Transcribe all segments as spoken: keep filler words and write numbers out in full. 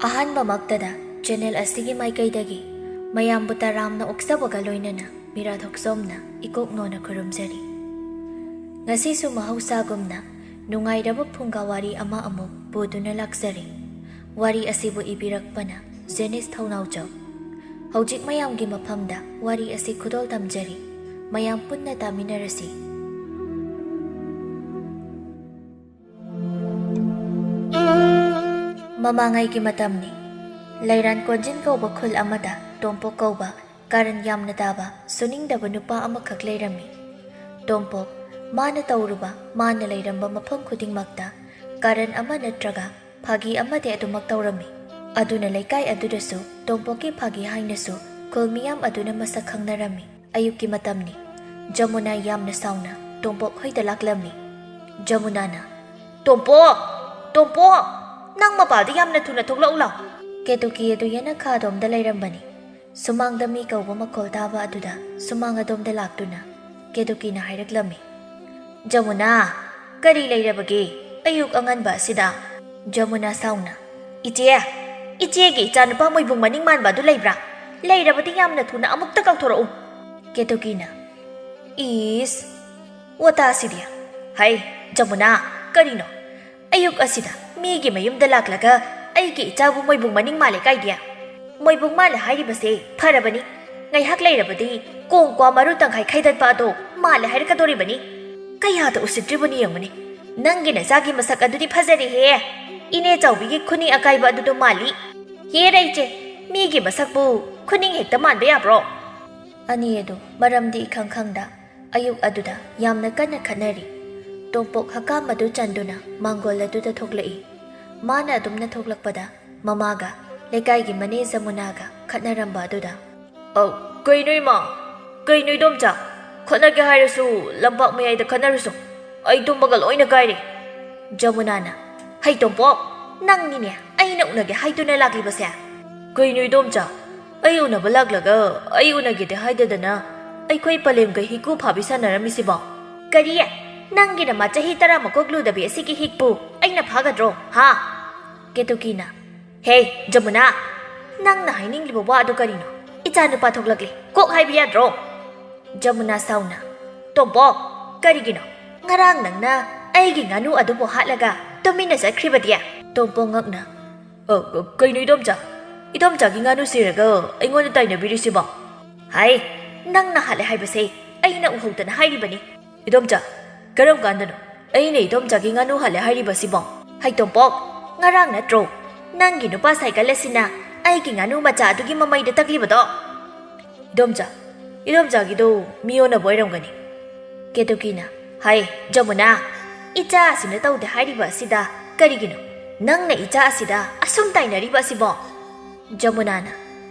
ꯑꯍꯥꯟꯕꯃꯛꯇꯗ channel ꯑꯁꯤꯒꯤ ꯃꯥꯏꯀꯩꯗꯒꯤ ꯃꯌꯥꯝꯕꯨ ꯇꯔꯥꯝꯅ ꯑꯣꯛꯆꯕꯒ ꯂꯣꯏꯅꯅ ꯃꯤꯔꯥꯊꯣꯛꯆꯣꯝꯅ ꯏꯀꯣꯛ ꯅꯣꯟꯅ ꯈꯨꯔꯨꯝꯖꯔꯤ꯫ ꯉꯁꯤꯁꯨ ꯃꯍꯧꯁꯥꯒꯨꯝꯅ ꯅꯨꯡꯉꯥꯏꯔꯕ ꯐꯨꯡꯒꯥ ꯋꯥꯔꯤ ꯑꯃ ꯑꯃꯨꯛ ꯄꯨꯗꯨꯅ ꯂꯥꯛꯆꯔꯤ꯫ ꯋꯥꯔꯤ ꯑꯁꯤꯕꯨ ꯏꯕꯤꯔꯛꯄꯅ ꯖꯦꯅꯤꯁ ꯊꯧꯅꯥꯎꯖꯝ꯫ ꯍꯧꯖꯤꯛ ꯃꯌꯥꯝꯒꯤ ꯃꯐꯝꯗ ꯋꯥꯔꯤ ꯑꯁꯤ ꯈꯨꯗꯣꯜ ꯇꯝꯖꯔꯤ꯫ ꯃꯌꯥꯝ ꯄꯨꯟꯅ ꯇꯥꯃꯤꯟꯅꯔꯁꯤ꯫ ꯃꯃꯥꯡꯉꯩꯒꯤ ꯃꯇꯝꯅꯤ꯫ ꯂꯩꯔꯥꯟ ꯀꯣꯟꯖꯤꯟ ꯀꯧꯕ ꯈꯨꯜ ꯑꯃꯗ ꯇꯣꯝꯄꯣꯛ ꯀꯧꯕ ꯀꯥꯔꯟ ꯌꯥꯝꯅ ꯇꯥꯕ ꯁꯨꯅꯤꯡꯗꯕ ꯅꯨꯄꯥ ꯑꯃꯈꯛ ꯂꯩꯔꯝꯃꯤ꯫ ꯇꯣꯝꯄꯣꯛ ꯃꯥꯅ ꯇꯧꯔꯨꯕ, ꯃꯥꯅ ꯂꯩꯔꯝꯕ ꯃꯐꯝ ꯈꯨꯗꯤꯡꯃꯛꯇ ꯀꯥꯔꯟ ꯑꯃ ꯅꯠꯇ꯭ꯔꯒ ꯐꯥꯒꯤ ꯑꯃꯗꯤ ꯑꯗꯨꯃꯛ ꯇꯧꯔꯝꯃꯤ꯫ ꯑꯗꯨꯅ ꯂꯩꯀꯥꯏ ꯑꯗꯨꯗꯁꯨ ꯇꯣꯝꯄꯣꯛꯀꯤ ꯐꯥꯒꯤ ꯍꯥꯏꯅꯁꯨ ꯈꯨꯜ ꯃꯤꯌꯥꯝ ꯑꯗꯨꯅ ꯃꯁꯛ ꯈꯪꯅꯔꯝꯃꯤ꯫ ꯑꯌꯨꯛꯀꯤ ꯃꯇꯝꯅꯤ꯫ ꯖꯃꯨꯅꯥ ꯌꯥꯝꯅ ꯁꯥꯎꯅ ꯇꯣꯝꯄꯣꯛ ꯍꯣꯏꯗ ꯂꯥꯛꯂꯝꯃꯤ꯫ ꯖꯃꯨꯅꯥꯅ, "ꯇꯣꯝꯄꯣꯛ! ꯇꯣꯝꯄꯣꯛ! ꯅꯪ ꯃꯄꯥꯜꯗ ꯌꯥꯝꯅ ꯊꯨꯅ ꯊꯣꯛꯂꯛꯎ ꯂꯥꯎ!" ꯀꯦꯇꯨꯀꯤ ꯑꯗꯨ ꯌꯦꯅꯈꯥ ꯑꯗꯣꯝꯗ ꯂꯩꯔꯝꯕꯅꯤ꯫ ꯁꯨꯃꯥꯡꯗ ꯃꯤ ꯀꯧꯕ ꯃꯈꯣꯜ ꯇꯥꯕ ꯑꯗꯨꯗ ꯁꯨꯃꯥꯡ ꯑꯗꯣꯝꯗ ꯂꯥꯛꯇꯨꯅ ꯀꯦꯇꯨꯀꯤꯅ ꯍꯥꯏꯔꯛꯂꯝꯃꯤ, "ꯖꯃꯨꯅꯥ, ꯀꯔꯤ ꯂꯩꯔꯕꯒꯦ ꯑꯌꯨꯛ ꯑꯉꯟꯕ ꯑꯁꯤꯗ?" ꯖꯃꯨꯅꯥ ꯁꯥꯎꯅ, "ꯏꯆꯦ, ꯏꯆꯦꯒꯤ ꯏꯆꯥꯅꯨꯄꯥ ꯃꯣꯏꯕꯨꯡ ꯃꯅꯤꯡ ꯃꯥꯟꯕ ꯑꯗꯨ ꯂꯩꯕ꯭ꯔꯥ? ꯂꯩꯔꯕꯗꯤ ꯌꯥꯝꯅ ꯊꯨꯅ ꯑꯃꯨꯛꯇ ꯀꯧꯊꯣꯔꯛꯎ꯫" ꯀꯦꯇꯨꯀꯤꯅ, "ꯏꯁ, ꯋꯥꯇꯥꯁꯤꯗꯤ! ꯍꯩ, ꯖꯃꯨꯅꯥ, ꯀꯔꯤꯅꯣ? ꯑꯌꯨꯛ ꯑꯁꯤꯗ ꯃꯤꯒꯤ ꯃꯌꯨꯝꯗ ꯂꯥꯛꯂꯒ ꯑꯩꯒꯤ ꯏꯆꯥꯕꯨ ꯃꯣꯏꯕꯨꯡ ꯃꯅꯤꯡ ꯃꯥꯜꯂꯦ ꯀꯥꯏꯗꯦ? ꯃꯣꯏꯕꯨꯡ ꯃꯥꯜꯂꯦ ꯍꯥꯏꯔꯤꯕꯁꯦ ꯐꯔꯕꯅꯤ꯫ ꯉꯥꯏꯍꯥꯛ ꯂꯩꯔꯕꯗꯤ ꯀꯣꯡ ꯀ꯭ꯋꯥ ꯃꯔꯨ ꯇꯪꯈꯥꯏ ꯈꯥꯏꯗꯠꯄ ꯑꯗꯣ ꯃꯥꯜꯂꯦ ꯍꯥꯏꯔꯛꯀꯗꯣꯔꯤꯕꯅꯤ꯫ ꯀꯌꯥꯗ ꯎꯁꯤꯠꯇ꯭ꯔꯤꯕꯅꯤ ꯌꯦꯡꯉꯨꯅꯦ꯫ ꯅꯪꯒꯤ ꯅꯆꯥꯒꯤ ꯃꯁꯛ ꯑꯗꯨꯗꯤ ꯐꯖꯔꯦꯍꯦ꯫ ꯏꯅꯦ ꯆꯥꯎꯕꯤꯒꯤ ꯈꯨꯅꯤꯡ ꯑꯀꯥꯏꯕ ꯑꯗꯨꯗꯣ ꯃꯥꯜꯂꯤ꯫ ꯍꯦꯔꯥ ꯏꯆꯦ, ꯃꯤꯒꯤ ꯃꯁꯛꯄꯨ ꯈꯨꯅꯤꯡ ꯍꯦꯛꯇ ꯃꯥꯟꯕ ꯌꯥꯕ꯭ꯔꯣ?" ꯑꯅꯤ ꯑꯗꯨ ꯃꯔꯝꯗꯤ ꯏꯈꯪ ꯈꯪꯗ ꯑꯌꯨꯛ ꯑꯗꯨꯗ ꯌꯥꯝꯅ ꯀꯟꯅ ꯈꯠꯅꯔꯤ꯫ ꯇꯣꯝꯄꯣꯛ ꯍꯀꯥꯝ ꯑꯗꯨ ꯆꯟꯗꯨꯅ ꯃꯥꯡꯒꯣꯜ ꯑꯗꯨꯗ ꯊꯣꯛꯂꯛꯏ꯫ ꯃꯥꯅ ꯑꯗꯨꯝꯅ ꯊꯣꯛꯂꯛꯄꯗ ꯃꯃꯥꯒ ꯂꯩꯀꯥꯏꯒꯤ ꯃꯅꯦ ꯖꯃꯨꯅꯥꯒ ꯈꯠꯅꯔꯝꯕ ꯑꯗꯨꯗ, "ꯑꯧ, ꯀꯩꯅꯣ ꯏꯃꯥ? ꯀꯩꯅꯣ ꯏꯗꯣꯝꯆꯥ? ꯈꯠꯅꯒꯦ ꯍꯥꯏꯔꯁꯨ ꯂꯝꯄꯥꯛ ꯃꯌꯥꯏꯗ ꯈꯠꯅꯔꯨꯁꯣ꯫ ꯑꯩ ꯇꯨꯝꯕꯒ ꯂꯣꯏꯅ ꯀꯥꯏꯔꯦ꯫" ꯖꯃꯨꯅꯥꯅ, "ꯍꯩ ꯇꯣꯝꯄꯣꯛ, ꯅꯪꯅꯤꯅꯦ ꯑꯩꯅ ꯎꯅꯒꯦ ꯍꯥꯏꯗꯨꯅ ꯂꯥꯛꯂꯤꯕꯁꯦ?" "ꯀꯩꯅꯣ ꯏꯗꯣꯝꯆꯥ? ꯑꯩ ꯎꯅꯕ ꯂꯥꯛꯂꯒ ꯑꯩ ꯎꯅꯒꯦꯗꯤ ꯍꯥꯏꯗꯗꯅ ꯑꯩꯈꯣꯏ ꯄꯂꯦꯝꯒ ꯍꯤꯛꯀꯨ ꯐꯥꯕꯤ ꯁꯥꯟꯅꯔꯝꯃꯤꯁꯤꯕꯣ?" "ꯀꯔꯤ? ꯅꯪꯒꯤ ꯅꯃꯥ ꯆꯍꯤ ꯇꯔꯥ ꯃꯀꯣꯛ ꯂꯨꯗꯕꯤ ꯑꯁꯤꯒꯤ ꯍꯤꯛꯄꯨ ꯑꯩꯅ ꯐꯥꯒꯗ꯭ꯔꯣ, ꯍꯥ?" ꯀꯦꯇꯨꯀꯤꯅ, ꯍꯦ, ꯖꯃꯨꯅꯥ, ꯅꯪꯅ ꯍꯥꯏꯅꯤꯡꯂꯤꯕ ꯋꯥ ꯑꯗꯨ ꯀꯔꯤꯅꯣ? ꯏꯆꯥ ꯅꯨꯄꯥ ꯊꯣꯛꯂꯛꯂꯦ, ꯀꯣꯛ ꯍꯥꯏꯕ ꯌꯥꯗ꯭ꯔꯣ? ꯖꯃꯨꯅꯥ ꯁꯥꯎꯅ, "ꯇꯣꯝꯄꯣꯛ, ꯀꯔꯤꯒꯤꯅꯣ? ꯉꯔꯥꯡ ꯅꯪꯅ ꯑꯩꯒꯤ ꯉꯥꯅꯨ ꯑꯗꯨꯕꯨ ꯍꯥꯠꯂꯒ ꯇꯨꯃꯤꯟꯅ ꯆꯠꯈ꯭ꯔꯤꯕꯗꯤ?" ꯇꯣꯝꯄꯣꯛ ꯉꯛꯅ, "ꯑ, ꯑ, ꯀꯩꯅꯣ ꯏꯗꯣꯝꯆꯥ? ꯏꯗꯣꯝꯆꯥꯒꯤ ꯉꯥꯅꯨ ꯁꯤꯔꯒ ꯑꯩꯉꯣꯟꯗ ꯇꯥꯏꯅꯕꯤꯔꯤꯁꯤꯕꯣ?" "ꯍꯥꯏ, ꯅꯪꯅ ꯍꯥꯠꯂꯦ ꯍꯥꯏꯕꯁꯦ ꯑꯩꯅ ꯎꯍꯧꯗꯅ ꯍꯥꯏꯔꯤꯕꯅꯤ꯫" "ꯏꯗꯣꯝꯆꯥ, ꯀꯔꯝ ꯀꯥꯟꯗꯅꯣ ꯑꯩꯅ ꯏꯗꯣꯝꯆꯥꯒꯤ ꯉꯥꯅꯨ ꯍꯥꯠꯂꯦ ꯍꯥꯏꯔꯤꯕꯁꯤꯕꯣ?" "ꯍꯩ ꯇꯣꯝꯄꯣꯛ, ꯉꯔꯥꯡ ꯅꯠꯇ꯭ꯔꯣ? ꯅꯪꯒꯤ ꯅꯨꯄꯥ ꯁꯥꯏꯀꯜ ꯑꯁꯤꯅ ꯑꯩꯒꯤ ꯉꯥꯅꯨ ꯃꯆꯥ ꯑꯗꯨꯒꯤ ꯃꯃꯩꯗ ꯇꯛꯂꯤꯕꯗꯣ?" "ꯏꯗꯣꯝꯆꯥ, ꯏꯗꯣꯝꯆꯥꯒꯤꯗꯣ ꯃꯤꯑꯣꯟꯅꯕ ꯑꯣꯏꯔꯝꯒꯅꯤ꯫" ꯀꯦꯇꯨꯀꯤꯅ, "ꯍꯥꯏ, ꯖꯃꯨꯅꯥ, ꯏꯆꯥ ꯑꯁꯤꯅ ꯇꯧꯗꯦ ꯍꯥꯏꯔꯤꯕ ꯑꯁꯤꯗ ꯀꯔꯤꯒꯤꯅꯣ ꯅꯪꯅ ꯏꯆꯥ ꯑꯁꯤꯗ ꯑꯁꯨꯝ ꯇꯥꯏꯅꯔꯤꯕ ꯑꯁꯤꯕꯣ?" ꯖꯃꯨꯅꯥꯅ,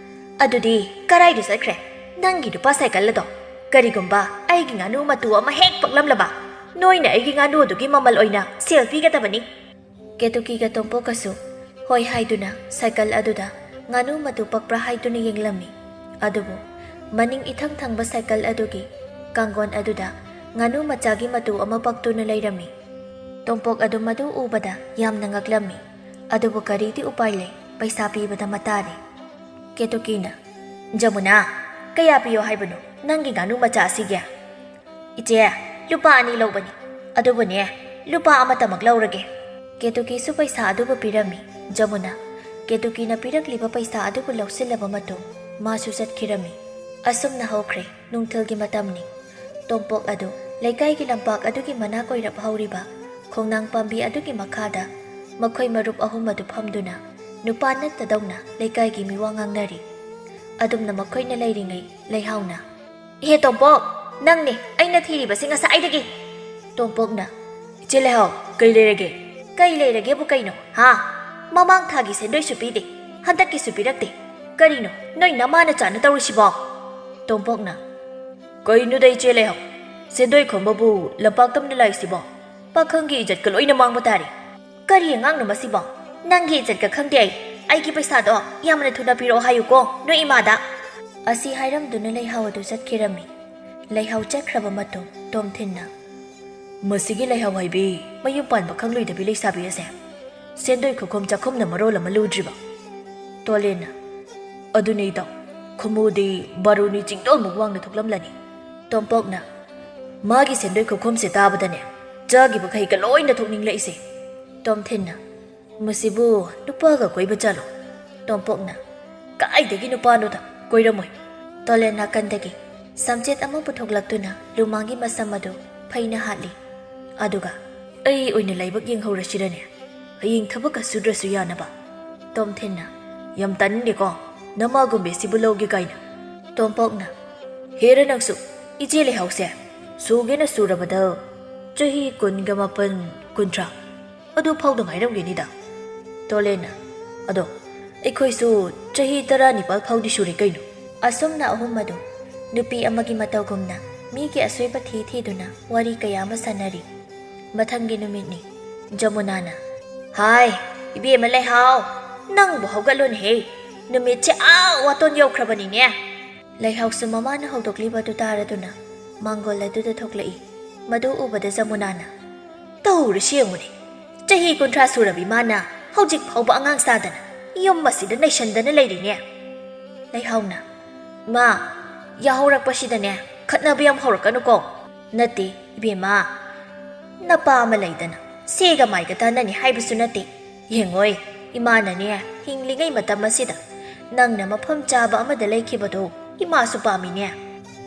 "ꯑꯗꯨꯗꯤ ꯀꯔꯥꯏꯗ ꯆꯠꯈ꯭ꯔꯦ ꯅꯪꯒꯤ ꯅꯨꯄꯥ ꯁꯥꯏꯀꯜ ꯑꯗꯣ? ꯀꯔꯤꯒꯨꯝꯕ ꯑꯩꯒꯤ ꯉꯥꯅꯨ ꯃꯇꯨ ꯑꯃ ꯍꯦꯛ ꯄꯛꯂꯝꯂꯕ, ꯅꯣꯏꯅ ꯑꯩꯒꯤ ꯉꯥꯅꯨ ꯑꯗꯨꯒꯤ ꯃꯃꯜ ꯑꯣꯏꯅ ꯁꯦꯜ ꯄꯤꯒꯗꯕꯅꯤ꯫" ꯀꯦꯇꯨꯀꯤꯒ ꯇꯣꯝꯄꯣꯛꯀꯁꯨ ꯍꯣꯏ ꯍꯥꯏꯗꯨꯅ ꯁꯥꯏꯀꯜ ꯑꯗꯨꯗ ꯉꯥꯅꯨ ꯃꯇꯨ ꯄꯛꯄ꯭ꯔꯥ ꯍꯥꯏꯗꯨꯅ ꯌꯦꯡꯂꯝꯃꯤ꯫ ꯑꯗꯨꯕꯨ ꯃꯅꯤꯡ ꯏꯊꯪ ꯊꯪꯕ ꯁꯥꯏꯀꯜ ꯑꯗꯨꯒꯤ ꯀꯥꯡꯒꯣꯟ ꯑꯗꯨꯗ ꯉꯥꯅꯨ ꯃꯆꯥꯒꯤ ꯃꯇꯨ ꯑꯃ ꯄꯛꯇꯨꯅ ꯂꯩꯔꯝꯃꯤ꯫ ꯇꯣꯝꯄꯣꯛ ꯑꯗꯨ ꯃꯗꯨ ꯎꯕꯗ ꯌꯥꯝꯅ ꯉꯛꯂꯝꯃꯤ꯫ ꯑꯗꯨꯕꯨ ꯀꯔꯤꯗꯤ ꯎꯄꯥꯏ ꯂꯩ, ꯄꯩꯁꯥ ꯄꯤꯕꯗ ꯃꯇꯥꯔꯦ꯫ ꯀꯦꯇꯨꯀꯤꯅ, "ꯖꯃꯨꯅꯥ, ꯀꯌꯥ ꯄꯤꯌꯣ ꯍꯥꯏꯕꯅꯣ ꯅꯪꯒꯤ ꯉꯥꯅꯨ ꯃꯆꯥ ꯑꯁꯤꯒꯤ?" "ꯏꯆꯦ, ꯂꯨꯄꯥ ꯑꯅꯤ ꯂꯧꯕꯅꯤ꯫ ꯑꯗꯨꯕꯨꯅꯦ, ꯂꯨꯄꯥ ꯑꯃꯇꯃꯛ ꯂꯧꯔꯒꯦ꯫" ꯀꯦꯇꯨꯀꯤꯁꯨ ꯄꯩꯁꯥ ꯑꯗꯨꯕꯨ ꯄꯤꯔꯝꯃꯤ꯫ ꯖꯃꯨꯅꯥ ꯀꯦꯇꯨꯀꯤꯅ ꯄꯤꯔꯛꯂꯤꯕ ꯄꯩꯁꯥ ꯑꯗꯨꯕꯨ ꯂꯧꯁꯤꯜꯂꯕ ꯃꯇꯨꯡ ꯃꯥꯁꯨ ꯆꯠꯈꯤꯔꯝꯃꯤ꯫ ꯑꯁꯨꯝꯅ ꯍꯧꯈ꯭ꯔꯦ ꯅꯨꯡꯊꯤꯜꯒꯤ ꯃꯇꯝꯅꯤ꯫ ꯇꯣꯝꯄꯣꯛ ꯑꯗꯨ ꯂꯩꯀꯥꯏꯒꯤ ꯂꯝꯄꯥꯛ ꯑꯗꯨꯒꯤ ꯃꯅꯥꯛ ꯑꯣꯏꯔꯞ ꯍꯧꯔꯤꯕ ꯈꯣꯡꯅꯥꯡ ꯄꯥꯝꯕꯤ ꯑꯗꯨꯒꯤ ꯃꯈꯥꯗ ꯃꯈꯣꯏ ꯃꯔꯨꯞ ꯑꯍꯨꯝ ꯑꯗꯨ ꯐꯝꯗꯨꯅ ꯅꯨꯄꯥ ꯅꯠꯇꯗꯧꯅ ꯂꯩꯀꯥꯏꯒꯤ ꯃꯤꯋꯥ ꯉꯥꯡꯅꯔꯤ꯫ ꯑꯗꯨꯝꯅ ꯃꯈꯣꯏꯅ ꯂꯩꯔꯤꯉꯩ ꯂꯩꯍꯥꯎꯅ, "ꯏꯍꯦ ꯇꯣꯝꯄꯣꯛ, ꯅꯪꯅꯦ ꯑꯩꯅ ꯊꯤꯔꯤꯕꯁꯤ ꯉꯁꯥꯏꯗꯒꯤ!" ꯇꯣꯝꯄꯣꯛꯅ, "ꯏꯆꯦ ꯂꯩꯍꯥꯎ, ꯀꯩ ꯂꯩꯔꯒꯦ?" "ꯀꯩ ꯂꯩꯔꯒꯦꯕꯨ ꯀꯩꯅꯣ, ꯍꯥ? ꯃꯃꯥꯡ ꯊꯥꯒꯤ ꯁꯦꯟꯗꯣꯏꯁꯨ ꯄꯤꯗꯦ, ꯍꯟꯗꯛꯀꯤꯁꯨ ꯄꯤꯔꯛꯇꯦ꯫ ꯀꯔꯤꯅꯣ ꯅꯣꯏ ꯅꯃꯥ ꯅꯆꯥꯅ ꯇꯧꯔꯤꯁꯤꯕꯣ?" ꯇꯣꯝꯄꯣꯛꯅ, "ꯀꯩꯅꯣꯗ ꯏꯆꯦ ꯂꯩꯍꯥꯎ, ꯁꯦꯟꯗꯣꯏ ꯈꯣꯝꯕꯕꯨ ꯂꯝꯄꯥꯛꯇꯝꯗ ꯂꯥꯛꯏꯁꯤꯕꯣ? ꯄꯥꯈꯪꯒꯤ ꯏꯖꯠꯀ ꯂꯣꯏꯅ ꯃꯥꯡꯕ ꯇꯥꯔꯦ꯫" "ꯀꯔꯤ ꯑꯉꯥꯡꯅꯣ ꯃꯁꯤꯕꯣ? ꯅꯪꯒꯤ ꯏꯖꯠꯀ ꯈꯪꯗꯦ ꯑꯩ꯫ ꯑꯩꯒꯤ ꯄꯩꯁꯥꯗꯣ ꯌꯥꯝꯅ ꯊꯨꯅ ꯄꯤꯔꯛꯑꯣ ꯍꯥꯏꯌꯨꯀꯣ ꯅꯣꯏ ꯏꯃꯥꯗ꯫" ꯑꯁꯤ ꯍꯥꯏꯔꯝꯗꯨꯅ ꯂꯩꯍꯥꯎ ꯑꯗꯨ ꯆꯠꯈꯤꯔꯝꯃꯤ꯫ ꯂꯩꯍꯥꯎ ꯆꯠꯈ꯭ꯔꯕ ꯃꯇꯨꯡ ꯇꯣꯝꯊꯤꯟꯅ, "ꯃꯁꯤꯒꯤ ꯂꯩꯍꯥꯎ ꯍꯥꯏꯕꯤ ꯃꯌꯨꯝ ꯄꯥꯟꯕ ꯈꯪꯂꯣꯏꯗꯕꯤ ꯂꯩꯁꯥꯕꯤ ꯑꯁꯦ꯫ ꯁꯦꯟꯗꯣꯏ ꯈꯨꯈꯣꯝ ꯆꯥꯛꯈꯨꯝꯅ ꯃꯔꯣꯜ ꯑꯃ ꯂꯨꯗ꯭ꯔꯤꯕ꯫ ꯇꯣꯂꯦꯟꯅ, "ꯑꯗꯨꯅꯦ ꯏꯇꯥꯎ, ꯈꯨꯃꯨꯗꯤ ꯕꯥꯔꯨꯅꯤ ꯆꯤꯡꯗꯣꯜꯃꯨꯛ ꯋꯥꯡꯅ ꯊꯣꯛꯂꯝꯂꯅꯤ꯫" ꯇꯣꯝꯄꯣꯛꯅ, "ꯃꯥꯒꯤ ꯁꯦꯟꯗꯣꯏ ꯈꯨꯈꯣꯝꯁꯦ ꯇꯥꯕꯗꯅꯦ, ꯆꯥꯈꯤꯕ ꯈꯩꯒ ꯂꯣꯏꯅ ꯊꯣꯛꯅꯤꯡꯂꯛꯏꯁꯦ꯫" ꯇꯣꯝꯊꯤꯟꯅ, "ꯃꯁꯤꯕꯨ ꯅꯨꯄꯥꯒ ꯀꯣꯏꯕ ꯆꯠꯂꯣ꯫" ꯇꯣꯝꯄꯣꯛꯅ, "ꯀꯥꯏꯗꯒꯤ ꯅꯨꯄꯥꯅꯣꯗ, ꯀꯣꯏꯔꯝꯃꯣꯏ꯫" ꯇꯣꯂꯦꯟ ꯅꯥꯀꯟꯗꯒꯤ ꯁꯝꯆꯦꯠ ꯑꯃ ꯄꯨꯊꯣꯛꯂꯛꯇꯨꯅ ꯂꯨꯃꯥꯡꯒꯤ ꯃꯁꯝ ꯑꯗꯨ ꯐꯩꯅ ꯍꯥꯠꯂꯤ꯫ ꯑꯗꯨꯒ, "ꯑꯩ ꯑꯣꯏꯅ ꯂꯥꯏꯕꯛ ꯌꯦꯡꯍꯧꯔꯁꯤꯔꯅꯦ? ꯍꯌꯦꯡ ꯊꯕꯛꯀ ꯁꯨꯗ꯭ꯔꯁꯨ ꯌꯥꯅꯕ꯫" ꯇꯣꯝꯊꯤꯟꯅ, "ꯌꯥꯝ ꯇꯥꯅꯤꯡꯗꯦꯀꯣ, ꯅꯃꯥꯒꯨꯝꯕꯤ ꯁꯤꯕꯨ ꯂꯧꯒꯦ ꯀꯥꯏꯅ꯫" ꯇꯣꯝꯄꯣꯛꯅ, "ꯍꯦꯔ ꯅꯪꯁꯨ, ꯏꯆꯦ ꯂꯩꯍꯥꯎꯁꯦ ꯁꯨꯒꯦꯅ ꯁꯨꯔꯕꯗ ꯆꯍꯤ ꯀꯨꯟꯒ ꯃꯥꯄꯟ, ꯀꯨꯟꯊ꯭ꯔꯥ ꯑꯗꯨ ꯐꯥꯎꯗ ꯉꯥꯏꯔꯝꯒꯅꯤꯗ꯫" ꯇꯣꯂꯦꯟꯅ, "ꯑꯗꯣ ꯑꯩꯈꯣꯏꯁꯨ ꯆꯍꯤ ꯇꯔꯥꯅꯤꯄꯥꯜ ꯐꯥꯎꯗꯤ ꯁꯨꯔꯦ ꯀꯩꯅꯣ꯫" ꯑꯁꯨꯝꯅ ꯑꯍꯨꯝ ꯑꯗꯨ ꯅꯨꯄꯤ ꯑꯃꯒꯤ ꯃꯇꯧꯒꯨꯝꯅ ꯃꯤꯒꯤ ꯑꯁꯣꯏꯕ ꯊꯤ ꯊꯤꯗꯨꯅ ꯋꯥꯔꯤ ꯀꯌꯥ ꯑꯃ ꯁꯥꯟꯅꯔꯤ꯫ ꯃꯊꯪꯒꯤ ꯅꯨꯃꯤꯠꯅꯤ꯫ ꯖꯃꯨꯅꯥꯅ, "ꯍꯥꯏ, ꯏꯕꯦꯝꯃ ꯂꯩꯍꯥꯎ, ꯅꯪꯕꯨ ꯍꯧꯒꯠꯂꯨꯅꯦꯍꯦ, ꯅꯨꯃꯤꯠꯁꯦ ꯑꯥ ꯋꯥꯇꯣꯟ ꯌꯧꯈ꯭ꯔꯕꯅꯤꯅꯦ꯫" ꯂꯩꯍꯥꯎꯁꯨ ꯃꯃꯥꯅ ꯍꯧꯗꯣꯛꯂꯤꯕ ꯑꯗꯨ ꯇꯥꯔꯗꯨꯅ ꯃꯥꯡꯒꯣꯜ ꯑꯗꯨꯗ ꯊꯣꯛꯂꯛꯏ꯫ ꯃꯗꯨ ꯎꯕꯗ ꯖꯃꯨꯅꯥꯅ, "ꯇꯧꯔꯤꯁꯤ ꯌꯦꯡꯉꯨꯅꯦ, ꯆꯍꯤ ꯀꯨꯟꯊ꯭ꯔꯥ ꯁꯨꯔꯕꯤ ꯃꯥꯅ ꯍꯧꯖꯤꯛ ꯐꯥꯎꯕ ꯑꯉꯥꯡ ꯁꯥꯗꯅ ꯌꯨꯝ ꯑꯁꯤꯗ ꯅꯩꯁꯟꯗꯅ ꯂꯩꯔꯤꯅꯦ꯫" ꯂꯩꯍꯥꯎꯅ, "ꯃꯥ, ꯌꯥꯍꯧꯔꯛꯄꯁꯤꯗꯅꯦ ꯈꯠꯅꯕ ꯌꯥꯝ ꯍꯧꯔꯛꯀꯅꯨꯀꯣ꯫" "ꯅꯠꯇꯦ ꯏꯕꯦꯝꯃ, ꯅꯄꯥ ꯑꯃ ꯂꯩꯗꯅ ꯁꯦꯒ ꯃꯥꯏꯒ ꯇꯥꯟꯅꯅꯤ ꯍꯥꯏꯕꯁꯨ ꯅꯠꯇꯦ꯫ ꯌꯦꯡꯉꯣꯏ, ꯏꯃꯥꯅꯅꯦ ꯍꯤꯡꯂꯤꯉꯩ ꯃꯇꯝ ꯑꯁꯤꯗ ꯅꯪꯅ ꯃꯐꯝ ꯆꯥꯕ ꯑꯃꯗ ꯂꯩꯈꯤꯕꯗꯣ ꯏꯃꯥꯁꯨ ꯄꯥꯝꯃꯤꯅꯦ꯫"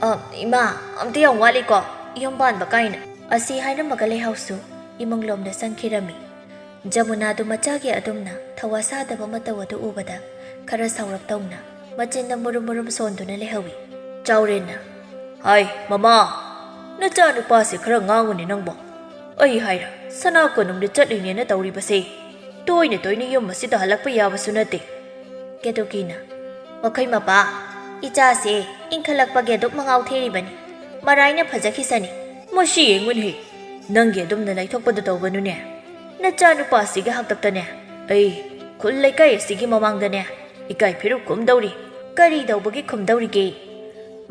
"ꯑ, ꯏꯃꯥ, ꯑꯝꯇ ꯌꯥꯝ ꯋꯥꯠꯂꯤꯀꯣ ꯌꯨꯝ ꯄꯥꯟꯕ ꯀꯥꯏꯅ꯫" ꯑꯁꯤ ꯍꯥꯏꯔꯝꯃꯒ ꯂꯩꯍꯥꯎꯁꯨ ꯏꯃꯨꯡꯂꯣꯝꯗ ꯆꯪꯈꯤꯔꯝꯃꯤ꯫ ꯖꯃꯨꯅꯥꯗꯨ ꯃꯆꯥꯒꯤ ꯑꯗꯨꯝꯅ ꯊꯧꯋꯥ ꯁꯥꯗꯕ ꯃꯇꯧ ꯑꯗꯨ ꯎꯕꯗ ꯈꯔ ꯁꯥꯎꯔꯞ ꯇꯧꯅ ꯃꯆꯤꯟꯗ ꯃꯨꯔꯨꯝ ꯃꯨꯔꯨꯝ ꯁꯣꯟꯗꯨꯅ ꯂꯩꯍꯧꯏ꯫ ꯆꯥꯎꯔꯦꯟꯅ, "ꯍꯥꯏ, ꯃꯃꯥ, ꯅꯆꯥꯅꯨꯄꯥꯁꯦ ꯈꯔ ꯉꯥꯡꯉꯨꯅꯦ ꯅꯪꯕꯣ꯫ ꯑꯩ ꯍꯥꯏꯔ, ꯁꯅꯥ ꯀꯣꯅꯨꯡꯗ ꯆꯠꯂꯤꯅꯦꯅ ꯇꯧꯔꯤꯕꯁꯦ꯫ ꯇꯣꯏꯅ ꯇꯣꯏꯅ ꯌꯨꯝ ꯑꯁꯤꯗ ꯍꯜꯂꯛꯄ ꯌꯥꯕꯁꯨ ꯅꯠꯇꯦ꯫" ꯀꯦꯇꯨꯀꯤꯅ, "ꯃꯈꯩ ꯃꯄꯥ, ꯏꯆꯥꯁꯦ ꯏꯟꯈꯠꯂꯛꯄꯒꯤ ꯑꯗꯨꯛ ꯃꯉꯥꯎ ꯊꯤꯔꯤꯕꯅꯤ꯫ ꯃꯔꯥꯏꯅ ꯐꯖꯈꯤꯁꯅꯤ꯫ ꯃꯁꯤ ꯌꯦꯡꯉꯨꯅꯦꯍꯦ, ꯅꯪꯒꯤ ꯑꯗꯨꯝꯅ ꯂꯩꯊꯣꯛꯄꯗꯨ ꯇꯧꯒꯅꯨꯅꯦ꯫ ꯅꯆꯥꯅꯨꯄꯥꯁꯤꯒꯤ ꯍꯥꯛꯇꯛꯇꯅꯦ ꯑꯩ ꯈꯨꯜ ꯂꯩꯀꯥꯏ ꯑꯁꯤꯒꯤ ꯃꯃꯥꯡꯗꯅꯦ ꯏꯀꯥꯏ ꯐꯤꯔꯨꯛ ꯈꯨꯝꯗꯧꯔꯤ꯫ ꯀꯔꯤ ꯇꯧꯕꯒꯤ ꯈꯨꯝꯗꯧꯔꯤꯒꯦ?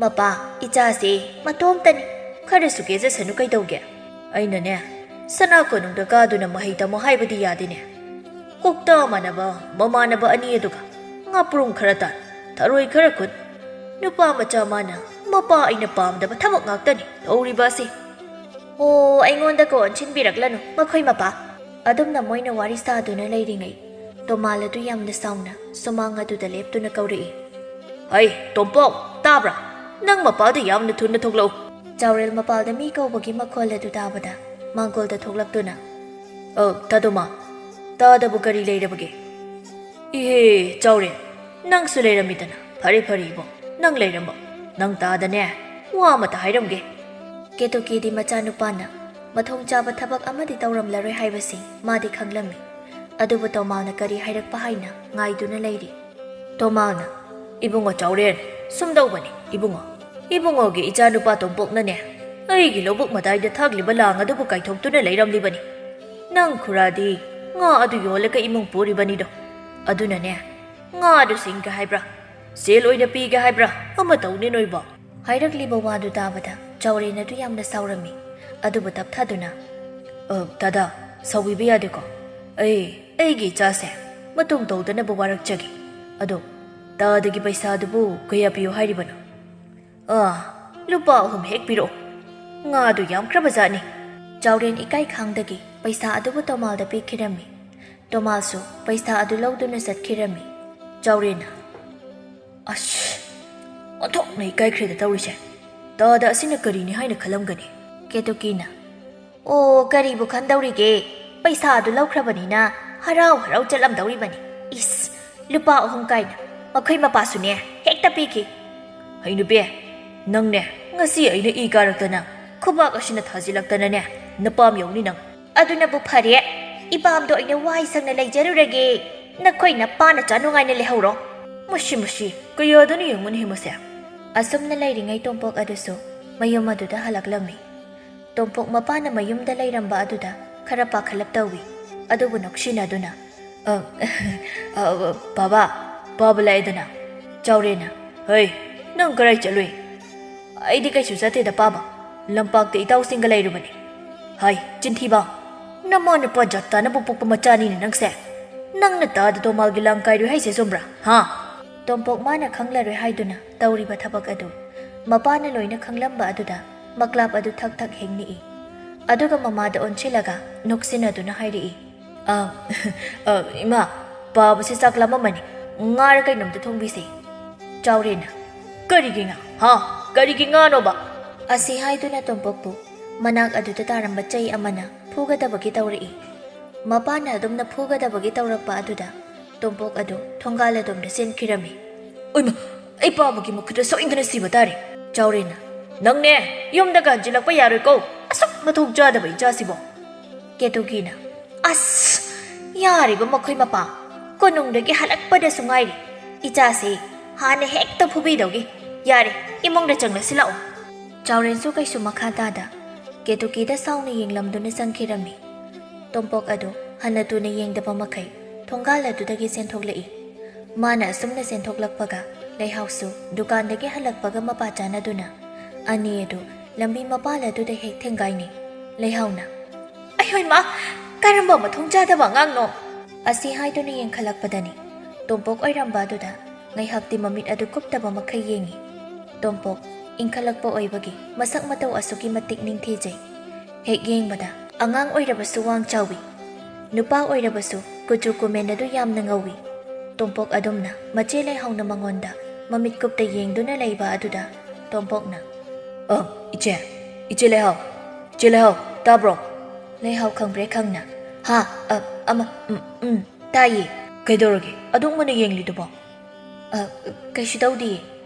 ꯃꯄꯥ, ꯏꯆꯥꯁꯦ ꯃꯇꯣꯝꯇꯅꯤ, ꯈꯔꯁꯨ ꯀꯦꯖꯁꯅꯨ ꯀꯩꯗꯧꯒꯦ? ꯑꯩꯅꯅꯦ ꯁꯅꯥ ꯀꯣꯅꯨꯡꯗ ꯀꯥꯗꯨꯅ ꯃꯍꯩ ꯇꯝꯃꯣ ꯍꯥꯏꯕꯗꯤ ꯌꯥꯗꯦꯅꯦ꯫ ꯀꯣꯛꯇ ꯃꯥꯟꯅꯕ ꯃꯃꯥꯟꯅꯕ ꯑꯅꯤ ꯑꯗꯨꯒ ꯉꯥꯄ꯭ꯔꯨꯝ ꯈꯔ ꯇꯥꯟ, ꯊꯔꯣꯏ ꯈꯔ ꯈꯨꯟ꯫ ꯅꯨꯄꯥ ꯃꯆꯥ ꯃꯥꯅ ꯃꯄꯥ ꯑꯩꯅ ꯄꯥꯝꯗꯕ ꯊꯕꯛ ꯉꯥꯛꯇꯅꯤ ꯇꯧꯔꯤꯕ ꯑꯁꯤ꯫ ꯑꯣ, ꯑꯩꯉꯣꯟꯗ ꯀꯣꯟꯁꯤꯟꯕꯤꯔꯛꯂꯅꯨ ꯃꯈꯣꯏ ꯃꯄꯥ꯫ ꯑꯗꯨꯝꯅ ꯃꯣꯏꯅ ꯋꯥꯔꯤ ꯁꯥꯗꯨꯅ ꯂꯩꯔꯤꯉꯩ, ꯇꯣꯃꯥꯜ ꯑꯗꯨ ꯌꯥꯝꯅ ꯁꯥꯎꯅ ꯁꯨꯃꯥꯡ ꯑꯗꯨꯗ ꯂꯦꯞꯇꯨꯅ ꯀꯧꯔꯛꯏ꯫ "ꯍꯩ, ꯇꯣꯝꯄꯣꯛ, ꯇꯥꯕ꯭ꯔꯥ? ꯅꯪ ꯃꯄꯥꯗ ꯌꯥꯝꯅ ꯊꯨꯅ ꯊꯣꯛꯂꯛꯎ!" ꯆꯥꯎꯔꯦꯜ ꯃꯄꯥꯜꯗ ꯃꯤ ꯀꯧꯕꯒꯤ ꯃꯈꯣꯜ ꯑꯗꯨ ꯇꯥꯕꯗ ꯃꯥꯡꯒꯣꯜꯗ ꯊꯣꯛꯂꯛꯇꯨꯅ, "ꯑ, ꯇꯥꯗꯣꯃꯥ, ꯇꯥꯗꯕꯨ ꯀꯔꯤ ꯂꯩꯔꯕꯒꯦ?" "ꯏꯍꯦ, ꯆꯥꯎꯔꯦꯜ, ꯅꯪꯁꯨ ꯂꯩꯔꯝꯃꯤꯗꯅ꯫ ꯐꯔꯦ, ꯐꯔꯦ, ꯏꯕꯨꯡ, ꯅꯪ ꯂꯩꯔꯝꯕ꯫ ꯅꯪ ꯇꯥꯗꯅꯦ, ꯋꯥ ꯑꯃꯇ ꯍꯥꯏꯔꯝꯒꯦ꯫" ꯀꯦꯇꯨꯀꯤꯗꯤ ꯃꯆꯥꯅꯨꯄꯥꯅ ꯃꯊꯣꯡ ꯆꯥꯕ ꯊꯕꯛ ꯑꯃꯗꯤ ꯇꯧꯔꯝꯂꯔꯣꯏ ꯍꯥꯏꯕꯁꯤ ꯃꯥꯗꯤ ꯈꯪꯂꯝꯃꯤ꯫ ꯑꯗꯨꯕꯨ ꯇꯣꯃꯥꯜꯅ ꯀꯔꯤ ꯍꯥꯏꯔꯛꯄ ꯍꯥꯏꯅ ꯉꯥꯏꯗꯨꯅ ꯂꯩꯔꯤ꯫ ꯇꯣꯃꯥꯜꯅ, "ꯏꯕꯨꯡꯉꯣ ꯆꯥꯎꯔꯦꯟ, ꯁꯨꯝꯗꯧꯕꯅꯤ ꯏꯕꯨꯡꯉꯣ꯫ ꯏꯕꯨꯡꯉꯣꯒꯤ ꯏꯆꯥꯅꯨꯄꯥ ꯇꯣꯝꯄꯣꯛꯅꯅꯦ, ꯑꯩꯒꯤ ꯂꯧꯕꯨꯛ ꯃꯇꯥꯏꯗ ꯊꯥꯛꯂꯤꯕ ꯂꯥꯡ ꯑꯗꯨꯕꯨ ꯀꯥꯏꯊꯣꯛꯇꯨꯅ ꯂꯩꯔꯝꯂꯤꯕꯅꯤ꯫ ꯅꯪ ꯈꯨꯔꯥꯗꯤ ꯉꯥ ꯑꯗꯨ ꯌꯣꯜꯂꯒ ꯏꯃꯨꯡ ꯄꯨꯔꯤꯕꯅꯤꯗꯣ꯫ ꯑꯗꯨꯅꯅꯦ, ꯉꯥ ꯑꯗꯨ ꯁꯤꯡꯒꯦ ꯍꯥꯏꯕ꯭ꯔꯥ, ꯁꯦꯜ ꯑꯣꯏꯅ ꯄꯤꯒꯦ ꯍꯥꯏꯕ꯭ꯔꯥ, ꯑꯃ ꯇꯧꯅꯤ ꯅꯣꯏꯕꯣ?" ꯍꯥꯏꯔꯛꯂꯤꯕ ꯋꯥꯗꯨ ꯇꯥꯕꯗ ꯆꯥꯎꯔꯦꯟ ꯑꯗꯨ ꯌꯥꯝꯅ ꯁꯥꯎꯔꯝꯃꯤ꯫ ꯑꯗꯨꯕꯨ ꯇꯞꯊꯥꯗꯨꯅ, "ꯑ, ꯇꯥꯗꯥ, ꯁꯥꯎꯕꯤꯕ ꯌꯥꯗꯦꯀꯣ꯫ ꯑꯩ, ꯑꯩꯒꯤ ꯏꯆꯥꯁꯦ ꯃꯇꯨꯡ ꯇꯧꯗꯅꯕ ꯋꯥꯔꯛꯆꯒꯦ꯫ ꯑꯗꯣ ꯇꯥꯗꯒꯤ ꯄꯩꯁꯥꯗꯨꯕꯨ ꯀꯌꯥ ꯄꯤꯌꯨ ꯍꯥꯏꯔꯤꯕꯅꯣ?" "ꯑꯥ, ꯂꯨꯄꯥ ꯑꯍꯨꯝ ꯍꯦꯛ ꯄꯤꯔꯛꯑꯣ꯫ ꯉꯥꯗꯨ ꯌꯥꯝꯈ꯭ꯔꯕ ꯖꯥꯠꯅꯤ꯫" ꯆꯥꯎꯔꯦꯟ ꯏꯀꯥꯏ ꯈꯥꯡꯗꯒꯤ ꯄꯩꯁꯥ ꯑꯗꯨꯕꯨ ꯇꯣꯃꯥꯜꯗ ꯄꯤꯈꯤꯔꯝꯃꯤ꯫ ꯇꯣꯃꯥꯜꯁꯨ ꯄꯩꯁꯥ ꯑꯗꯨ ꯂꯧꯗꯨꯅ ꯆꯠꯈꯤꯔꯝꯃꯤ꯫ ꯆꯥꯎꯔꯦꯟꯅ, "ꯑꯁ, ꯑꯣꯟꯊꯣꯛꯅ ꯏꯀꯥꯏꯈ꯭ꯔꯦꯗ ꯇꯧꯔꯤꯁꯦ꯫ ꯇꯥꯗ ꯑꯁꯤꯅ ꯀꯔꯤꯅꯤ ꯍꯥꯏꯅ ꯈꯜꯂꯝꯒꯅꯤ?" ꯀꯦꯇꯨꯀꯤꯅ, "ꯑꯣ, ꯀꯔꯤꯕꯨ ꯈꯟꯗꯧꯔꯤꯒꯦ? ꯄꯩꯁꯥ ꯑꯗꯨ ꯂꯧꯈ꯭ꯔꯕꯅꯤꯅ ꯍꯔꯥꯎ ꯍꯔꯥꯎ ꯆꯠꯂꯝꯗꯧꯔꯤꯕꯅꯤ꯫ ꯏꯁ, ꯂꯨꯄꯥ ꯑꯍꯨꯝ ꯀꯥꯏꯅ ꯃꯈꯣꯏ ꯃꯄꯥꯁꯨꯅꯦ ꯍꯦꯛꯇ ꯄꯤꯈꯤ꯫" "ꯍꯩ ꯅꯨꯄꯤ, ꯅꯪꯅꯦ, ꯉꯁꯤ ꯑꯩꯅ ꯏ ꯀꯥꯔꯛꯇꯅ ꯈꯨꯕꯥꯛ ꯑꯁꯤꯅ ꯊꯥꯖꯤꯜꯂꯛꯇꯅꯅꯦ, ꯅꯄꯥꯝ ꯌꯧꯅꯤ ꯅꯪ꯫" "ꯑꯗꯨꯅꯕꯨ ꯐꯔꯦ, ꯏꯄꯥꯝꯗ ꯑꯣꯏꯅ ꯋꯥꯏ ꯁꯪꯅ ꯂꯩꯖꯔꯨꯔꯒꯦ꯫ ꯅꯈꯣꯏ ꯅꯄꯥꯅ ꯆꯥ ꯅꯨꯡꯉꯥꯏꯅ ꯂꯩꯍꯧꯔꯣ꯫" "ꯃꯁꯤ, ꯃꯁꯤ, ꯀꯌꯥꯗꯅ ꯌꯦꯡꯉꯨꯅꯤ ꯃꯁꯦ꯫" ꯑꯁꯨꯝꯅ ꯂꯩꯔꯤꯉꯩ ꯇꯣꯝꯄꯣꯛ ꯑꯗꯨꯁꯨ ꯃꯌꯨꯝ ꯑꯗꯨꯗ ꯍꯜꯂꯛꯂꯝꯃꯤ꯫ ꯇꯣꯝꯄꯣꯛ ꯃꯄꯥꯅ ꯃꯌꯨꯝꯗ ꯂꯩꯔꯝꯕ ꯑꯗꯨꯗ ꯈꯔ ꯄꯥꯈꯠꯂꯞ ꯇꯧꯏ꯫ ꯑꯗꯨꯕꯨ ꯅꯣꯛꯁꯤꯟꯅꯗꯨꯅ, "ꯑ, ꯑ, ꯕꯥꯕꯥ, ꯄꯥꯕ ꯂꯥꯛꯑꯦꯗꯅ꯫" ꯆꯥꯎꯔꯦꯟꯅ, "ꯍꯩ, ꯅꯪ ꯀꯔꯥꯏ ꯆꯠꯂꯨꯏ?" "ꯑꯩꯗꯤ ꯀꯩꯁꯨ ꯆꯠꯇꯦꯗ ꯄꯥꯕ, ꯂꯝꯄꯥꯛꯇ ꯏꯇꯥꯎꯁꯤꯡꯒ ꯂꯩꯔꯨꯕꯅꯤ꯫" "ꯍꯥꯏ, ꯆꯤꯟꯊꯤꯕ! ꯅꯃꯥ ꯅꯄꯥ ꯖꯥꯠ ꯇꯥꯅꯕ ꯄꯣꯛꯄ ꯃꯆꯥꯅꯤꯅꯦ ꯅꯪꯁꯦ꯫ "ꯅꯪꯅ ꯇꯥꯖ ꯃꯍꯜꯒꯤ ꯂꯥꯡ ꯀꯥꯏꯔꯨꯏ ꯍꯥꯏꯁꯦ ꯆꯨꯝꯕ꯭ꯔꯥ, ꯍꯥ?" ꯇꯣꯝꯄꯣꯛ ꯃꯥꯅ ꯈꯪꯂꯔꯣꯏ ꯍꯥꯏꯗꯨꯅ ꯇꯧꯔꯤꯕ ꯊꯕꯛ ꯑꯗꯨ ꯃꯄꯥꯅ ꯂꯣꯏꯅ ꯈꯪꯂꯝꯕ ꯑꯗꯨꯗ ꯃꯀ꯭ꯂꯥꯞ ꯑꯗꯨ ꯊꯛ ꯊꯛ ꯍꯦꯡꯅꯤꯛꯏ꯫ ꯑꯗꯨꯒ ꯃꯃꯥꯗ ꯑꯣꯟꯁꯤꯜꯂꯒ ꯅꯣꯛꯁꯤꯟꯅꯗꯨꯅ ꯍꯥꯏꯔꯛꯏ, "ꯑ, ꯑ, ꯏꯃꯥ, ꯄꯥꯕꯁꯦ ꯆꯥꯛ ꯂꯥꯝꯃꯝꯃꯅꯤ, ꯉꯥꯔ ꯀꯩꯅꯣꯝꯇ ꯊꯣꯡꯕꯤꯁꯦ꯫" ꯆꯥꯎꯔꯦꯟꯅ, "ꯀꯔꯤꯒꯤ ꯉꯥ? ꯍꯥ? ꯀꯔꯤꯒꯤ ꯉꯥꯅꯣꯕ?" ꯑꯁꯤ ꯍꯥꯏꯗꯨꯅ ꯇꯣꯝꯄꯣꯛꯄꯨ ꯃꯅꯥꯛ ꯑꯗꯨꯗ ꯇꯥꯔꯝꯕ ꯆꯩ ꯑꯃꯅ ꯐꯨꯒꯗꯕꯒꯤ ꯇꯧꯔꯛꯏ꯫ ꯃꯄꯥꯅ ꯑꯗꯨꯝꯅ ꯐꯨꯒꯗꯕꯒꯤ ꯇꯧꯔꯛꯄ ꯑꯗꯨꯗ ꯇꯣꯝꯄꯣꯛ ꯑꯗꯨ ꯊꯣꯡꯒꯥꯜ ꯑꯗꯣꯝꯗ ꯆꯦꯟꯈꯤꯔꯝꯃꯤ꯫ "ꯑꯣꯏꯃ, ꯑꯩ ꯄꯥꯕꯒꯤ ꯃꯈꯨꯠꯇ ꯁꯣꯏꯗꯅ ꯁꯤꯕ ꯇꯥꯔꯦ꯫" ꯆꯥꯎꯔꯦꯟꯅ, "ꯅꯪꯅꯦ, ꯌꯨꯝꯗꯒ ꯍꯟꯖꯤꯜꯂꯛꯄ ꯌꯥꯔꯣꯏꯀꯣ, ꯑꯁꯨꯛ ꯃꯊꯣꯡ ꯆꯥꯗꯕ ꯏꯆꯥꯁꯤꯕꯣ꯫" ꯀꯦꯇꯨꯀꯤꯅ, "ꯑꯁ, ꯌꯥꯔꯤꯕ ꯃꯈꯣꯏ ꯃꯄꯥ, ꯀꯣꯅꯨꯡꯗꯒꯤ ꯍꯜꯂꯛꯄꯗꯁꯨ ꯉꯥꯏꯔꯤ꯫ ꯏꯆꯥꯁꯤ ꯍꯥꯟꯅ ꯍꯦꯛꯇ ꯐꯨꯕꯤꯗꯧꯒꯤ꯫ ꯌꯥꯔꯦ, ꯏꯃꯨꯡꯗ ꯆꯪꯂꯁꯤ ꯂꯥꯛꯑꯣ꯫" ꯆꯥꯎꯔꯦꯟꯁꯨ ꯀꯩꯁꯨ ꯃꯈꯥ ꯇꯥꯗ ꯀꯦꯇꯨꯀꯤꯗ ꯁꯥꯎꯅ ꯌꯦꯡꯂꯝꯗꯨꯅ ꯆꯪꯈꯤꯔꯝꯃꯤ꯫ ꯇꯣꯝꯄꯣꯛ ꯑꯗꯨ ꯍꯟꯅ ꯇꯨꯅ ꯌꯦꯡꯗꯕ ꯃꯈꯩ ꯊꯣꯡꯒꯥꯜ ꯑꯗꯨꯗꯒꯤ ꯆꯦꯟꯊꯣꯛꯂꯛꯏ꯫ ꯃꯥꯅ ꯑꯁꯨꯝꯅ ꯆꯦꯟꯊꯣꯛꯂꯛꯄꯒ ꯂꯩꯍꯥꯎꯁꯨ ꯗꯨꯀꯥꯟꯗꯒꯤ ꯍꯜꯂꯛꯄꯒ ꯃꯄꯥ ꯆꯥꯅꯗꯨꯅ ꯑꯅꯤ ꯑꯗꯨ ꯂꯝꯕꯤ ꯃꯄꯥꯜ ꯑꯗꯨꯗ ꯍꯦꯛ ꯊꯦꯡꯒꯥꯏꯅꯩ꯫ ꯂꯩꯍꯥꯎꯅ, "ꯑꯩꯍꯣꯏ ꯃꯥ, ꯀꯔꯝꯕ ꯃꯊꯣꯡ ꯆꯥꯗꯕ ꯑꯉꯥꯡꯅꯣ?" ꯑꯁꯤ ꯍꯥꯏꯗꯨꯅ ꯌꯦꯡꯈꯠꯂꯛꯄꯗꯅꯤ ꯇꯣꯝꯄꯣꯛ ꯑꯣꯏꯔꯝꯕ ꯑꯗꯨꯗ ꯉꯥꯏꯍꯥꯛꯇꯤ ꯃꯃꯤꯠ ꯑꯗꯨ ꯀꯨꯞꯇꯕ ꯃꯈꯩ ꯌꯦꯡꯉꯤ꯫ ꯇꯣꯝꯄꯣꯛ ꯏꯟꯈꯠꯂꯛꯄ ꯑꯣꯏꯕꯒꯤ ꯃꯁꯛ ꯃꯇꯧ ꯑꯁꯨꯛꯀꯤ ꯃꯇꯤꯛ ꯅꯤꯡꯊꯤꯖꯩ꯫ ꯍꯦꯛ ꯌꯦꯡꯕꯗ ꯑꯉꯥꯡ ꯑꯣꯏꯔꯕꯁꯨ ꯋꯥꯡ ꯆꯥꯎꯏ, ꯅꯨꯄꯥ ꯑꯣꯏꯔꯕꯁꯨ ꯀꯨꯆꯨ ꯀꯨꯃꯦꯟ ꯑꯗꯨ ꯌꯥꯝꯅ ꯉꯧꯏ꯫ ꯇꯣꯝꯄꯣꯛ ꯑꯗꯨꯝꯅ ꯃꯆꯦ ꯂꯩꯍꯥꯎꯅ ꯃꯉꯣꯟꯗ ꯃꯃꯤꯠ ꯀꯨꯞꯇ ꯌꯦꯡꯗꯨꯅ ꯂꯩꯕ ꯑꯗꯨꯗ ꯇꯣꯝꯄꯣꯛꯅ, "ꯑ, ꯏꯆꯦ, ꯏꯆꯦ ꯂꯩꯍꯥꯎ, ꯏꯆꯦ ꯂꯩꯍꯥꯎ, ꯇꯥꯕ꯭ꯔꯣ?" ꯂꯩꯍꯥꯎ ꯈꯪꯄ꯭ꯔꯦꯛ ꯈꯪꯅ, "ꯍꯥ? ꯑ, ꯑꯃ, ꯎꯝ, ꯎꯝ, ꯇꯥꯏꯌꯦ꯫ ꯀꯩꯗꯧꯔꯒꯦ ꯑꯗꯨꯛ ꯃꯨꯟꯅ ꯌꯦꯡꯂꯤꯗꯨꯕꯣ?" "ꯑ, ꯀꯩꯁꯨ ꯇꯧꯗꯤꯌꯦ꯫"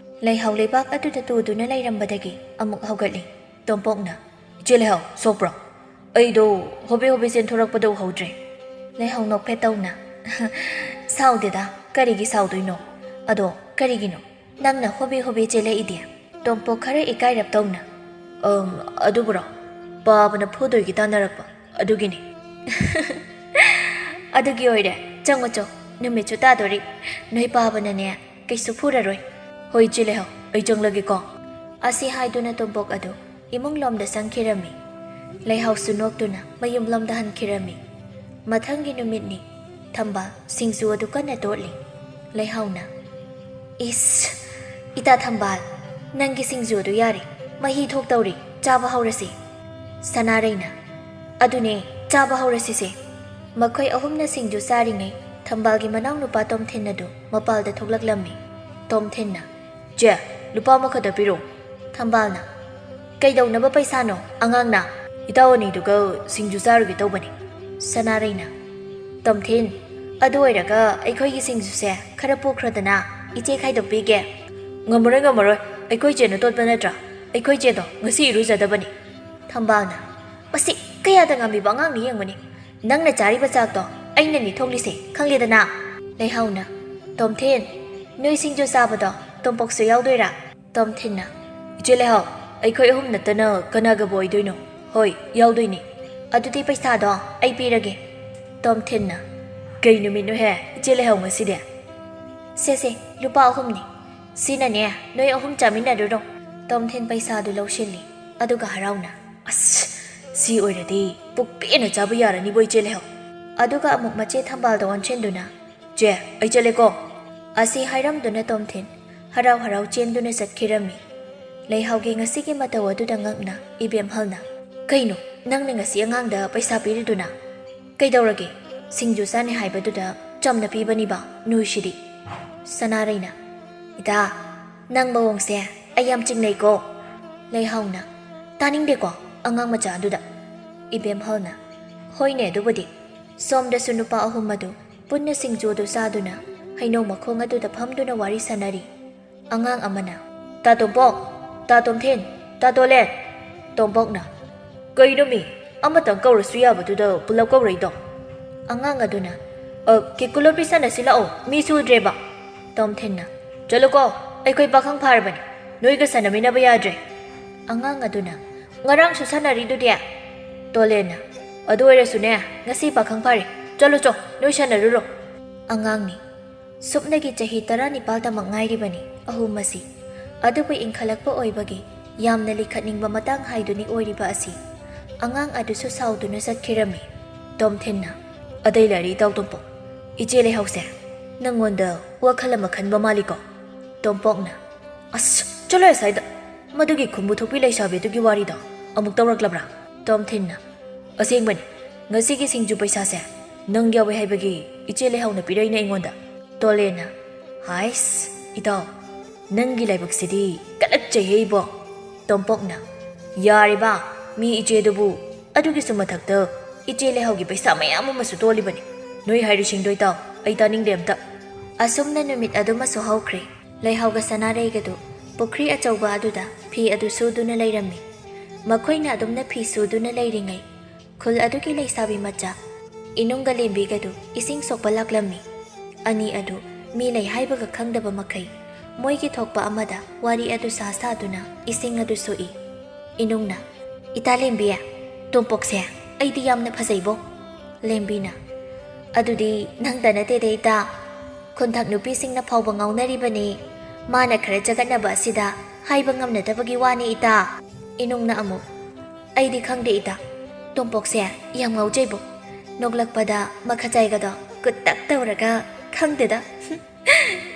ꯂꯩꯍꯥꯎ ꯂꯩꯕꯥꯛ ꯑꯗꯨꯗ ꯇꯨꯗꯨꯅ ꯂꯩꯔꯝꯕꯗꯒꯤ ꯑꯃꯨꯛ ꯍꯧꯒꯠꯂꯤ꯫ ꯇꯣꯝꯄꯣꯛꯅ, "ꯏꯆꯦ ꯂꯩꯍꯥꯎ, ꯁꯣꯛꯄ꯭ꯔꯣ? ꯑꯩꯗꯣ ꯍꯣꯕꯦ ꯍꯣꯕꯦ ꯆꯦꯟꯊꯣꯔꯛꯄꯗ ꯎꯍꯧꯗ꯭ꯔꯦ꯫" ꯂꯩꯍꯥꯎ ꯅꯣꯛꯐꯦꯠ ꯇꯧꯅ, "ꯁꯥꯎꯗꯦꯗ, ꯀꯔꯤꯒꯤ ꯁꯥꯎꯗꯣꯏꯅꯣ? ꯑꯗꯣ ꯀꯔꯤꯒꯤꯅꯣ ꯅꯪꯅ ꯍꯣꯕꯦ ꯍꯣꯕꯦ ꯆꯦꯜꯂꯛꯏꯗꯤ?" ꯇꯣꯝꯄꯣꯛ ꯈꯔ ꯏꯀꯥꯏꯔꯞ ꯇꯧꯅ, "ꯑꯝ, ꯑꯗꯨꯕꯨꯔꯣ, ꯄꯥꯕꯅ ꯐꯨꯗꯣꯏꯒꯤ ꯇꯥꯟꯅꯔꯛꯄ ꯑꯗꯨꯒꯤꯅꯤ꯫" "ꯑꯗꯨꯒꯤ ꯑꯣꯏꯔꯦ꯫ ꯆꯪꯉꯣ ꯆꯣ, ꯅꯨꯃꯤꯠꯁꯨ ꯇꯥꯗꯣꯔꯤ꯫ ꯅꯣꯏ ꯄꯥꯕꯅꯅꯦ ꯀꯩꯁꯨ ꯐꯨꯔꯔꯣꯏ꯫" "ꯍꯣꯏ ꯏꯆꯦ ꯂꯩꯍꯥꯎ, ꯑꯩ ꯆꯪꯂꯒꯦꯀꯣ꯫" ꯑꯁꯤ ꯍꯥꯏꯗꯨꯅ ꯇꯣꯝꯄꯣꯛ ꯑꯗꯨ ꯏꯃꯨꯡꯂꯣꯝꯗ ꯆꯪꯈꯤꯔꯝꯃꯤ꯫ ꯂꯩꯍꯥꯎꯁꯨ ꯅꯣꯛꯇꯨꯅ ꯃꯌꯨꯝꯂꯣꯝꯗ ꯍꯟꯈꯤꯔꯝꯃꯤ꯫ ꯃꯊꯪꯒꯤ ꯅꯨꯃꯤꯠꯅꯤ꯫ ꯊꯝꯕꯥꯜ ꯁꯤꯡꯖꯨ ꯑꯗꯨ ꯀꯟꯅ ꯇꯣꯠꯂꯤ꯫ ꯂꯩꯍꯥꯎꯅ, "ꯏꯁ, ꯏꯇꯥ ꯊꯝꯕꯥꯜ, ꯅꯪꯒꯤ ꯁꯤꯡꯖꯨ ꯑꯗꯨ ꯌꯥꯔꯦ, ꯃꯍꯤ ꯊꯣꯛꯇꯧꯔꯤ, ꯆꯥꯕ ꯍꯧꯔꯁꯤ꯫" ꯁꯅꯥꯔꯩꯅ, "ꯑꯗꯨꯅꯦ, ꯆꯥꯕ ꯍꯧꯔꯁꯤꯁꯦ꯫" ꯃꯈꯣꯏ ꯑꯍꯨꯝꯅ ꯁꯤꯡꯖꯨ ꯆꯥꯔꯤꯉꯩ ꯊꯝꯕꯥꯜꯒꯤ ꯃꯅꯥꯎꯅꯨꯄꯥ ꯇꯣꯝꯊꯤꯟ ꯑꯗꯨ ꯃꯄꯥꯜꯗ ꯊꯣꯛꯂꯛꯂꯝꯃꯤ꯫ ꯇꯣꯝꯊꯤꯟꯅ, "ꯆꯦ, ꯂꯨꯄꯥ ꯑꯃꯈꯛꯇ ꯄꯤꯔꯣ꯫" ꯊꯝꯕꯥꯜꯅ, "ꯀꯩꯗꯧꯅꯕ ꯄꯩꯁꯥꯅꯣ, ꯑꯉꯥꯡꯅ?" "ꯏꯇꯥꯎ ꯑꯅꯤꯗꯨꯒ ꯁꯤꯡꯖꯨ ꯆꯥꯔꯨꯒꯦ ꯇꯧꯕꯅꯤ꯫" ꯁꯅꯥꯔꯩꯅ, "ꯇꯣꯝꯊꯤꯟ, ꯑꯗꯨ ꯑꯣꯏꯔꯒ ꯑꯩꯈꯣꯏꯒꯤ ꯁꯤꯡꯖꯨꯁꯦ ꯈꯔ ꯄꯨꯈ꯭ꯔꯣꯗꯅ, ꯏꯆꯦ ꯈꯥꯏꯗꯣꯛꯄꯤꯒꯦ꯫" "ꯉꯝꯃꯔꯣꯏ, ꯉꯝꯃꯔꯣꯏ, ꯑꯩꯈꯣꯏ ꯆꯦꯅ ꯇꯣꯠꯄ ꯅꯠꯇ꯭ꯔꯥ? ꯑꯩꯈꯣꯏ ꯆꯦꯗꯣ ꯉꯁꯤ ꯏꯔꯨꯖꯗꯕꯅꯤ꯫" ꯊꯝꯕꯥꯜꯅ, "ꯃꯁꯤ ꯀꯌꯥꯗ ꯉꯝꯃꯤꯕ ꯑꯉꯥꯡꯅꯤ ꯌꯦꯡꯉꯨꯅꯦ꯫ ꯅꯪꯅ ꯆꯥꯔꯤꯕ ꯆꯥꯛꯇꯣ ꯑꯩꯅꯅꯤ ꯊꯣꯡꯂꯤꯁꯦ, ꯈꯪꯂꯦꯗꯅ꯫" ꯂꯩꯍꯥꯎꯅ, "ꯇꯣꯝꯊꯤꯟ, ꯅꯣꯏ ꯁꯤꯡꯖꯨ ꯆꯥꯕꯗꯣ ꯇꯣꯝꯄꯣꯛꯁꯨ ꯌꯥꯎꯗꯣꯏꯔꯥ?" ꯇꯣꯝꯊꯤꯟꯅ, "ꯏꯆꯦ ꯂꯩꯍꯥꯎ, ꯑꯩꯈꯣꯏ ꯑꯍꯨꯝ ꯅꯠꯇꯅ ꯀꯅꯥꯒꯕꯨ ꯑꯣꯏꯗꯣꯏꯅꯣ? ꯍꯣꯏ, ꯌꯥꯎꯗꯣꯏꯅꯤ꯫ ꯑꯗꯨꯗꯤ ꯄꯩꯁꯥꯗꯣ ꯑꯩ ꯄꯤꯔꯒꯦ꯫" ꯇꯣꯝꯊꯤꯟꯅ, "ꯀꯩ ꯅꯨꯃꯤꯠꯅꯣꯍꯦ, ꯏꯆꯦ ꯂꯩꯍꯥꯎ, ꯉꯁꯤꯗꯤ?" "ꯁꯦ ꯁꯦ, ꯂꯨꯄꯥ ꯑꯍꯨꯝꯅꯤ꯫ ꯁꯤꯅꯅꯦ, ꯅꯣꯏ ꯑꯍꯨꯝ ꯆꯥꯃꯤꯟꯅꯔꯨꯔꯣ꯫" ꯇꯣꯝꯊꯤꯟ ꯄꯩꯁꯥꯗꯨ ꯂꯧꯁꯤꯜꯂꯤ, ꯑꯗꯨꯒ ꯍꯔꯥꯎꯅ, "ꯑꯁ, ꯁꯤ ꯑꯣꯏꯔꯗꯤ ꯄꯨꯛ ꯄꯦꯟꯅ ꯆꯥꯕ ꯌꯥꯔꯅꯤꯕꯣ, ꯏꯆꯦ ꯂꯩꯍꯥꯎ꯫" ꯑꯗꯨꯒ ꯑꯃꯨꯛ ꯃꯆꯦ ꯊꯝꯕꯥꯜꯗ ꯑꯣꯟꯁꯤꯟꯗꯨꯅ, "ꯆꯦ, ꯑꯩ ꯆꯠꯂꯦꯀꯣ꯫" ꯑꯁꯤ ꯍꯥꯏꯔꯝꯗꯨꯅ ꯇꯣꯝꯊꯤꯟ ꯍꯔꯥꯎ ꯍꯔꯥꯎ ꯆꯦꯟꯗꯨꯅ ꯆꯠꯈꯤꯔꯝꯃꯤ꯫ ꯂꯩꯍꯥꯎꯒꯤ ꯉꯁꯤꯒꯤ ꯃꯇꯧ ꯑꯗꯨꯗ ꯉꯛꯅ ꯏꯕꯦꯝꯍꯜꯅ, "ꯀꯩꯅꯣ, ꯅꯪꯅ ꯉꯁꯤ ꯑꯉꯥꯡꯗ ꯄꯩꯁꯥ ꯄꯤꯔꯤꯗꯨꯅ? ꯀꯩꯗꯧꯔꯒꯦ? ꯁꯤꯡꯖꯨ ꯆꯥꯅꯤ ꯍꯥꯏꯕꯗꯨꯗ ꯆꯝꯅ ꯄꯤꯕꯅꯤꯕ, ꯅꯣꯏꯁꯤꯗꯤ꯫" ꯁꯅꯥꯔꯩꯅ, "ꯏꯇꯥ, ꯅꯪ ꯃꯑꯣꯡꯁꯦ ꯑꯩ ꯌꯥꯝ ꯆꯤꯡꯅꯩꯀꯣ꯫" ꯂꯩꯍꯥꯎꯅ, "ꯇꯥꯅꯤꯡꯗꯦꯀꯣ, ꯑꯉꯥꯡ ꯃꯆꯥ ꯑꯗꯨꯗ꯫" ꯏꯕꯦꯝꯍꯜꯅ, "ꯍꯣꯏꯅꯦ, ꯑꯗꯨꯕꯨꯗꯤ꯫" ꯁꯣꯝꯗꯁꯨ ꯅꯨꯄꯥ ꯑꯍꯨꯝ ꯑꯗꯨ ꯄꯨꯟꯅ ꯁꯤꯡꯖꯨꯗꯨ ꯆꯥꯗꯨꯅ ꯍꯩꯅꯧ ꯃꯈꯣꯡ ꯑꯗꯨꯗ ꯐꯝꯗꯨꯅ ꯋꯥꯔꯤ ꯁꯥꯟꯅꯔꯤ꯫ ꯑꯉꯥꯡ ꯑꯃꯅ, "ꯇꯥ ꯇꯣꯝꯄꯣꯛ, ꯇꯥ ꯇꯣꯝꯊꯤꯟ, ꯇꯥ ꯇꯣꯂꯦꯟ꯫" ꯇꯣꯝꯄꯣꯛꯅ, "ꯀꯩꯅꯣ ꯃꯤ, ꯑꯃꯇꯪ ꯀꯧꯔꯁꯨ ꯌꯥꯕꯗꯨꯗ ꯄꯨꯂꯞ ꯀꯧꯔꯛꯏꯗꯣ?" ꯑꯉꯥꯡ ꯑꯗꯨꯅ, "ꯑ, ꯀꯦꯀꯨ ꯂꯣꯠꯄꯤ ꯁꯥꯟꯅꯁꯤ ꯂꯥꯛꯑꯣ, ꯃꯤ ꯁꯨꯗ꯭ꯔꯦꯕ꯫" ꯇꯣꯝꯊꯤꯟꯅ, "ꯆꯠꯂꯨꯀꯣ, ꯑꯩꯈꯣꯏ ꯄꯥꯈꯪ ꯐꯥꯔꯕꯅꯤ, ꯅꯣꯏꯒ ꯁꯥꯟꯅꯃꯤꯟꯅꯕ ꯌꯥꯗ꯭ꯔꯦ꯫" ꯑꯉꯥꯡ ꯑꯗꯨꯅ, "ꯉꯔꯥꯡꯁꯨ ꯁꯥꯟꯅꯔꯤꯗꯨꯗꯤ꯫" ꯇꯣꯂꯦꯟꯅ, "ꯑꯗꯨ ꯑꯣꯏꯔꯁꯨꯅꯦ, ꯉꯁꯤ ꯄꯥꯈꯪ ꯐꯥꯔꯦ, ꯆꯠꯂꯨ ꯆꯣ, ꯅꯣꯏ ꯁꯥꯟꯅꯔꯨꯔꯣ꯫" ꯑꯉꯥꯡꯅꯤ꯫ ꯁꯨꯞꯅꯒꯤ ꯆꯍꯤ ꯇꯔꯥꯅꯤꯄꯥꯜꯗꯃꯛ ꯉꯥꯏꯔꯤꯕꯅꯤ ꯑꯍꯨꯝ ꯑꯁꯤ꯫ ꯑꯗꯨꯕꯨ ꯏꯟꯈꯠꯂꯛꯄ ꯑꯣꯏꯕꯒꯤ ꯌꯥꯝꯅ ꯂꯤꯈꯠꯅꯤꯡꯕ ꯃꯇꯥꯡ ꯍꯥꯏꯗꯨꯅꯤ ꯑꯣꯏꯔꯤꯕ ꯑꯁꯤ꯫ ꯑꯉꯥꯡ ꯑꯗꯨꯁꯨ ꯁꯥꯎꯗꯨꯅ ꯆꯠꯈꯤꯔꯝꯃꯤ꯫ ꯇꯣꯝꯊꯤꯟꯅ, "ꯑꯗꯩ ꯂꯥꯏꯔꯤ, ꯏꯇꯥꯎ ꯇꯣꯝꯄꯣꯛ, "ꯏꯆꯦ ꯂꯩꯍꯥꯎꯁꯦ, ꯅꯪꯉꯣꯟꯗ ꯋꯥꯈꯜ ꯑꯃ ꯈꯟꯕ ꯃꯥꯜꯂꯤꯀꯣ?" ꯇꯣꯝꯄꯣꯛꯅ, "ꯑꯁ, ꯆꯠꯂꯣ ꯑꯁ꯭ꯋꯥꯏꯗ꯫ ꯃꯗꯨꯒꯤ ꯈꯨꯝꯕꯨ ꯊꯣꯛꯄꯤ ꯂꯩꯁꯥꯕꯤꯗꯨꯒꯤ ꯋꯥꯔꯤꯗꯣ ꯑꯃꯨꯛ ꯇꯧꯔꯛꯂꯕ꯭ꯔꯥ?" ꯇꯣꯝꯊꯤꯟꯅ, "ꯑꯁꯦꯡꯕꯅꯤ, ꯉꯁꯤꯒꯤ ꯁꯤꯡꯖꯨ ꯄꯩꯁꯥꯁꯦ ꯅꯪ ꯌꯥꯎꯋꯦ ꯍꯥꯏꯕꯒꯤ ꯏꯆꯦ ꯂꯩꯍꯥꯎꯅ ꯄꯤꯔꯛꯏꯅꯦ ꯑꯩꯉꯣꯟꯗ꯫" ꯇꯣꯂꯦꯟꯅ, "ꯍꯥꯏꯁ, ꯏꯇꯥꯎ, ꯅꯪꯒꯤ ꯂꯥꯏꯕꯛꯁꯤꯗꯤ ꯀꯜꯂꯛꯆꯩꯍꯦ ꯏꯕꯣ!" ꯇꯣꯝꯄꯣꯛꯅ, "ꯌꯥꯔꯦꯕ, ꯃꯤ ꯏꯆꯦꯗꯨꯕꯨ꯫ ꯑꯗꯨꯒꯤꯁꯨ ꯃꯊꯛꯇ ꯏꯆꯦ ꯂꯩꯍꯥꯎꯒꯤ ꯄꯩꯁꯥ ꯃꯌꯥꯝ ꯑꯃꯁꯨ ꯇꯣꯜꯂꯤꯕꯅꯤ꯫ ꯅꯣꯏ ꯍꯥꯏꯔꯤꯁꯤꯡꯗꯣ ꯏꯇꯥꯎ, ꯑꯩ ꯇꯥꯅꯤꯡꯗꯦ ꯑꯝꯇ꯫" ꯑꯁꯨꯝꯅ ꯅꯨꯃꯤꯠ ꯑꯗꯨꯃꯁꯨ ꯍꯧꯈ꯭ꯔꯦ꯫ ꯂꯩꯍꯥꯎꯒ ꯁꯅꯥꯔꯩꯒꯗꯨ ꯄꯨꯈ꯭ꯔꯤ ꯑꯆꯧꯕ ꯑꯗꯨꯗ ꯐꯤ ꯑꯗꯨ ꯁꯨꯗꯨꯅ ꯂꯩꯔꯝꯃꯤ꯫ ꯃꯈꯣꯏꯅ ꯑꯗꯨꯝꯅ ꯐꯤ ꯁꯨꯗꯨꯅ ꯂꯩꯔꯤꯉꯩ, ꯈꯨꯜ ꯑꯗꯨꯒꯤ ꯂꯩꯁꯥꯕꯤ ꯃꯆꯥ ꯏꯅꯨꯡꯒ ꯂꯦꯝꯕꯤꯒꯗꯨ ꯏꯁꯤꯡ ꯁꯣꯛꯄ ꯂꯥꯛꯂꯝꯃꯤ꯫ ꯑꯅꯤ ꯑꯗꯨ ꯃꯤ ꯂꯩ ꯍꯥꯏꯕꯒ ꯈꯪꯗꯕ ꯃꯈꯩ ꯃꯣꯏꯒꯤ ꯊꯣꯛꯄ ꯑꯃꯗ ꯋꯥꯔꯤ ꯑꯗꯨ ꯁꯥ ꯁꯥꯗꯨꯅ ꯏꯁꯤꯡ ꯑꯗꯨ ꯁꯣꯛꯏ꯫ ꯏꯅꯨꯡꯅ, "ꯏꯇꯥ ꯂꯦꯝꯕꯤ, ꯇꯣꯝꯄꯣꯛꯁꯦ ꯑꯩꯗꯤ ꯌꯥꯝꯅ ꯐꯖꯩꯕꯣ꯫" ꯂꯦꯝꯕꯤꯅ, "ꯑꯗꯨꯗꯤ ꯅꯪꯇ ꯅꯠꯇꯦꯗ ꯏꯇꯥ, ꯈꯨꯟꯊꯛ ꯅꯨꯄꯤꯁꯤꯡꯅ ꯐꯥꯎꯕ ꯉꯥꯎꯅꯔꯤꯕꯅꯤ꯫ ꯃꯥꯅ ꯈꯔ ꯆꯒꯠꯅꯕ ꯑꯁꯤꯗ ꯍꯥꯏꯕ ꯉꯝꯅꯗꯕꯒꯤ ꯋꯥꯅꯤ ꯏꯇꯥ꯫" ꯏꯅꯨꯡꯅ ꯑꯃꯨꯛ, "ꯑꯩꯗꯤ ꯈꯪꯗꯦ ꯏꯇꯥ, ꯇꯣꯝꯄꯣꯛꯁꯦ ꯌꯥꯝ ꯉꯥꯎꯖꯩꯕꯣ꯫ ꯅꯣꯛꯂꯛꯄꯗ ꯃꯈꯖꯥꯏꯒꯗꯣ ꯀꯨꯠꯇꯛ ꯇꯧꯔꯒ, ꯈꯪꯗꯦꯗ,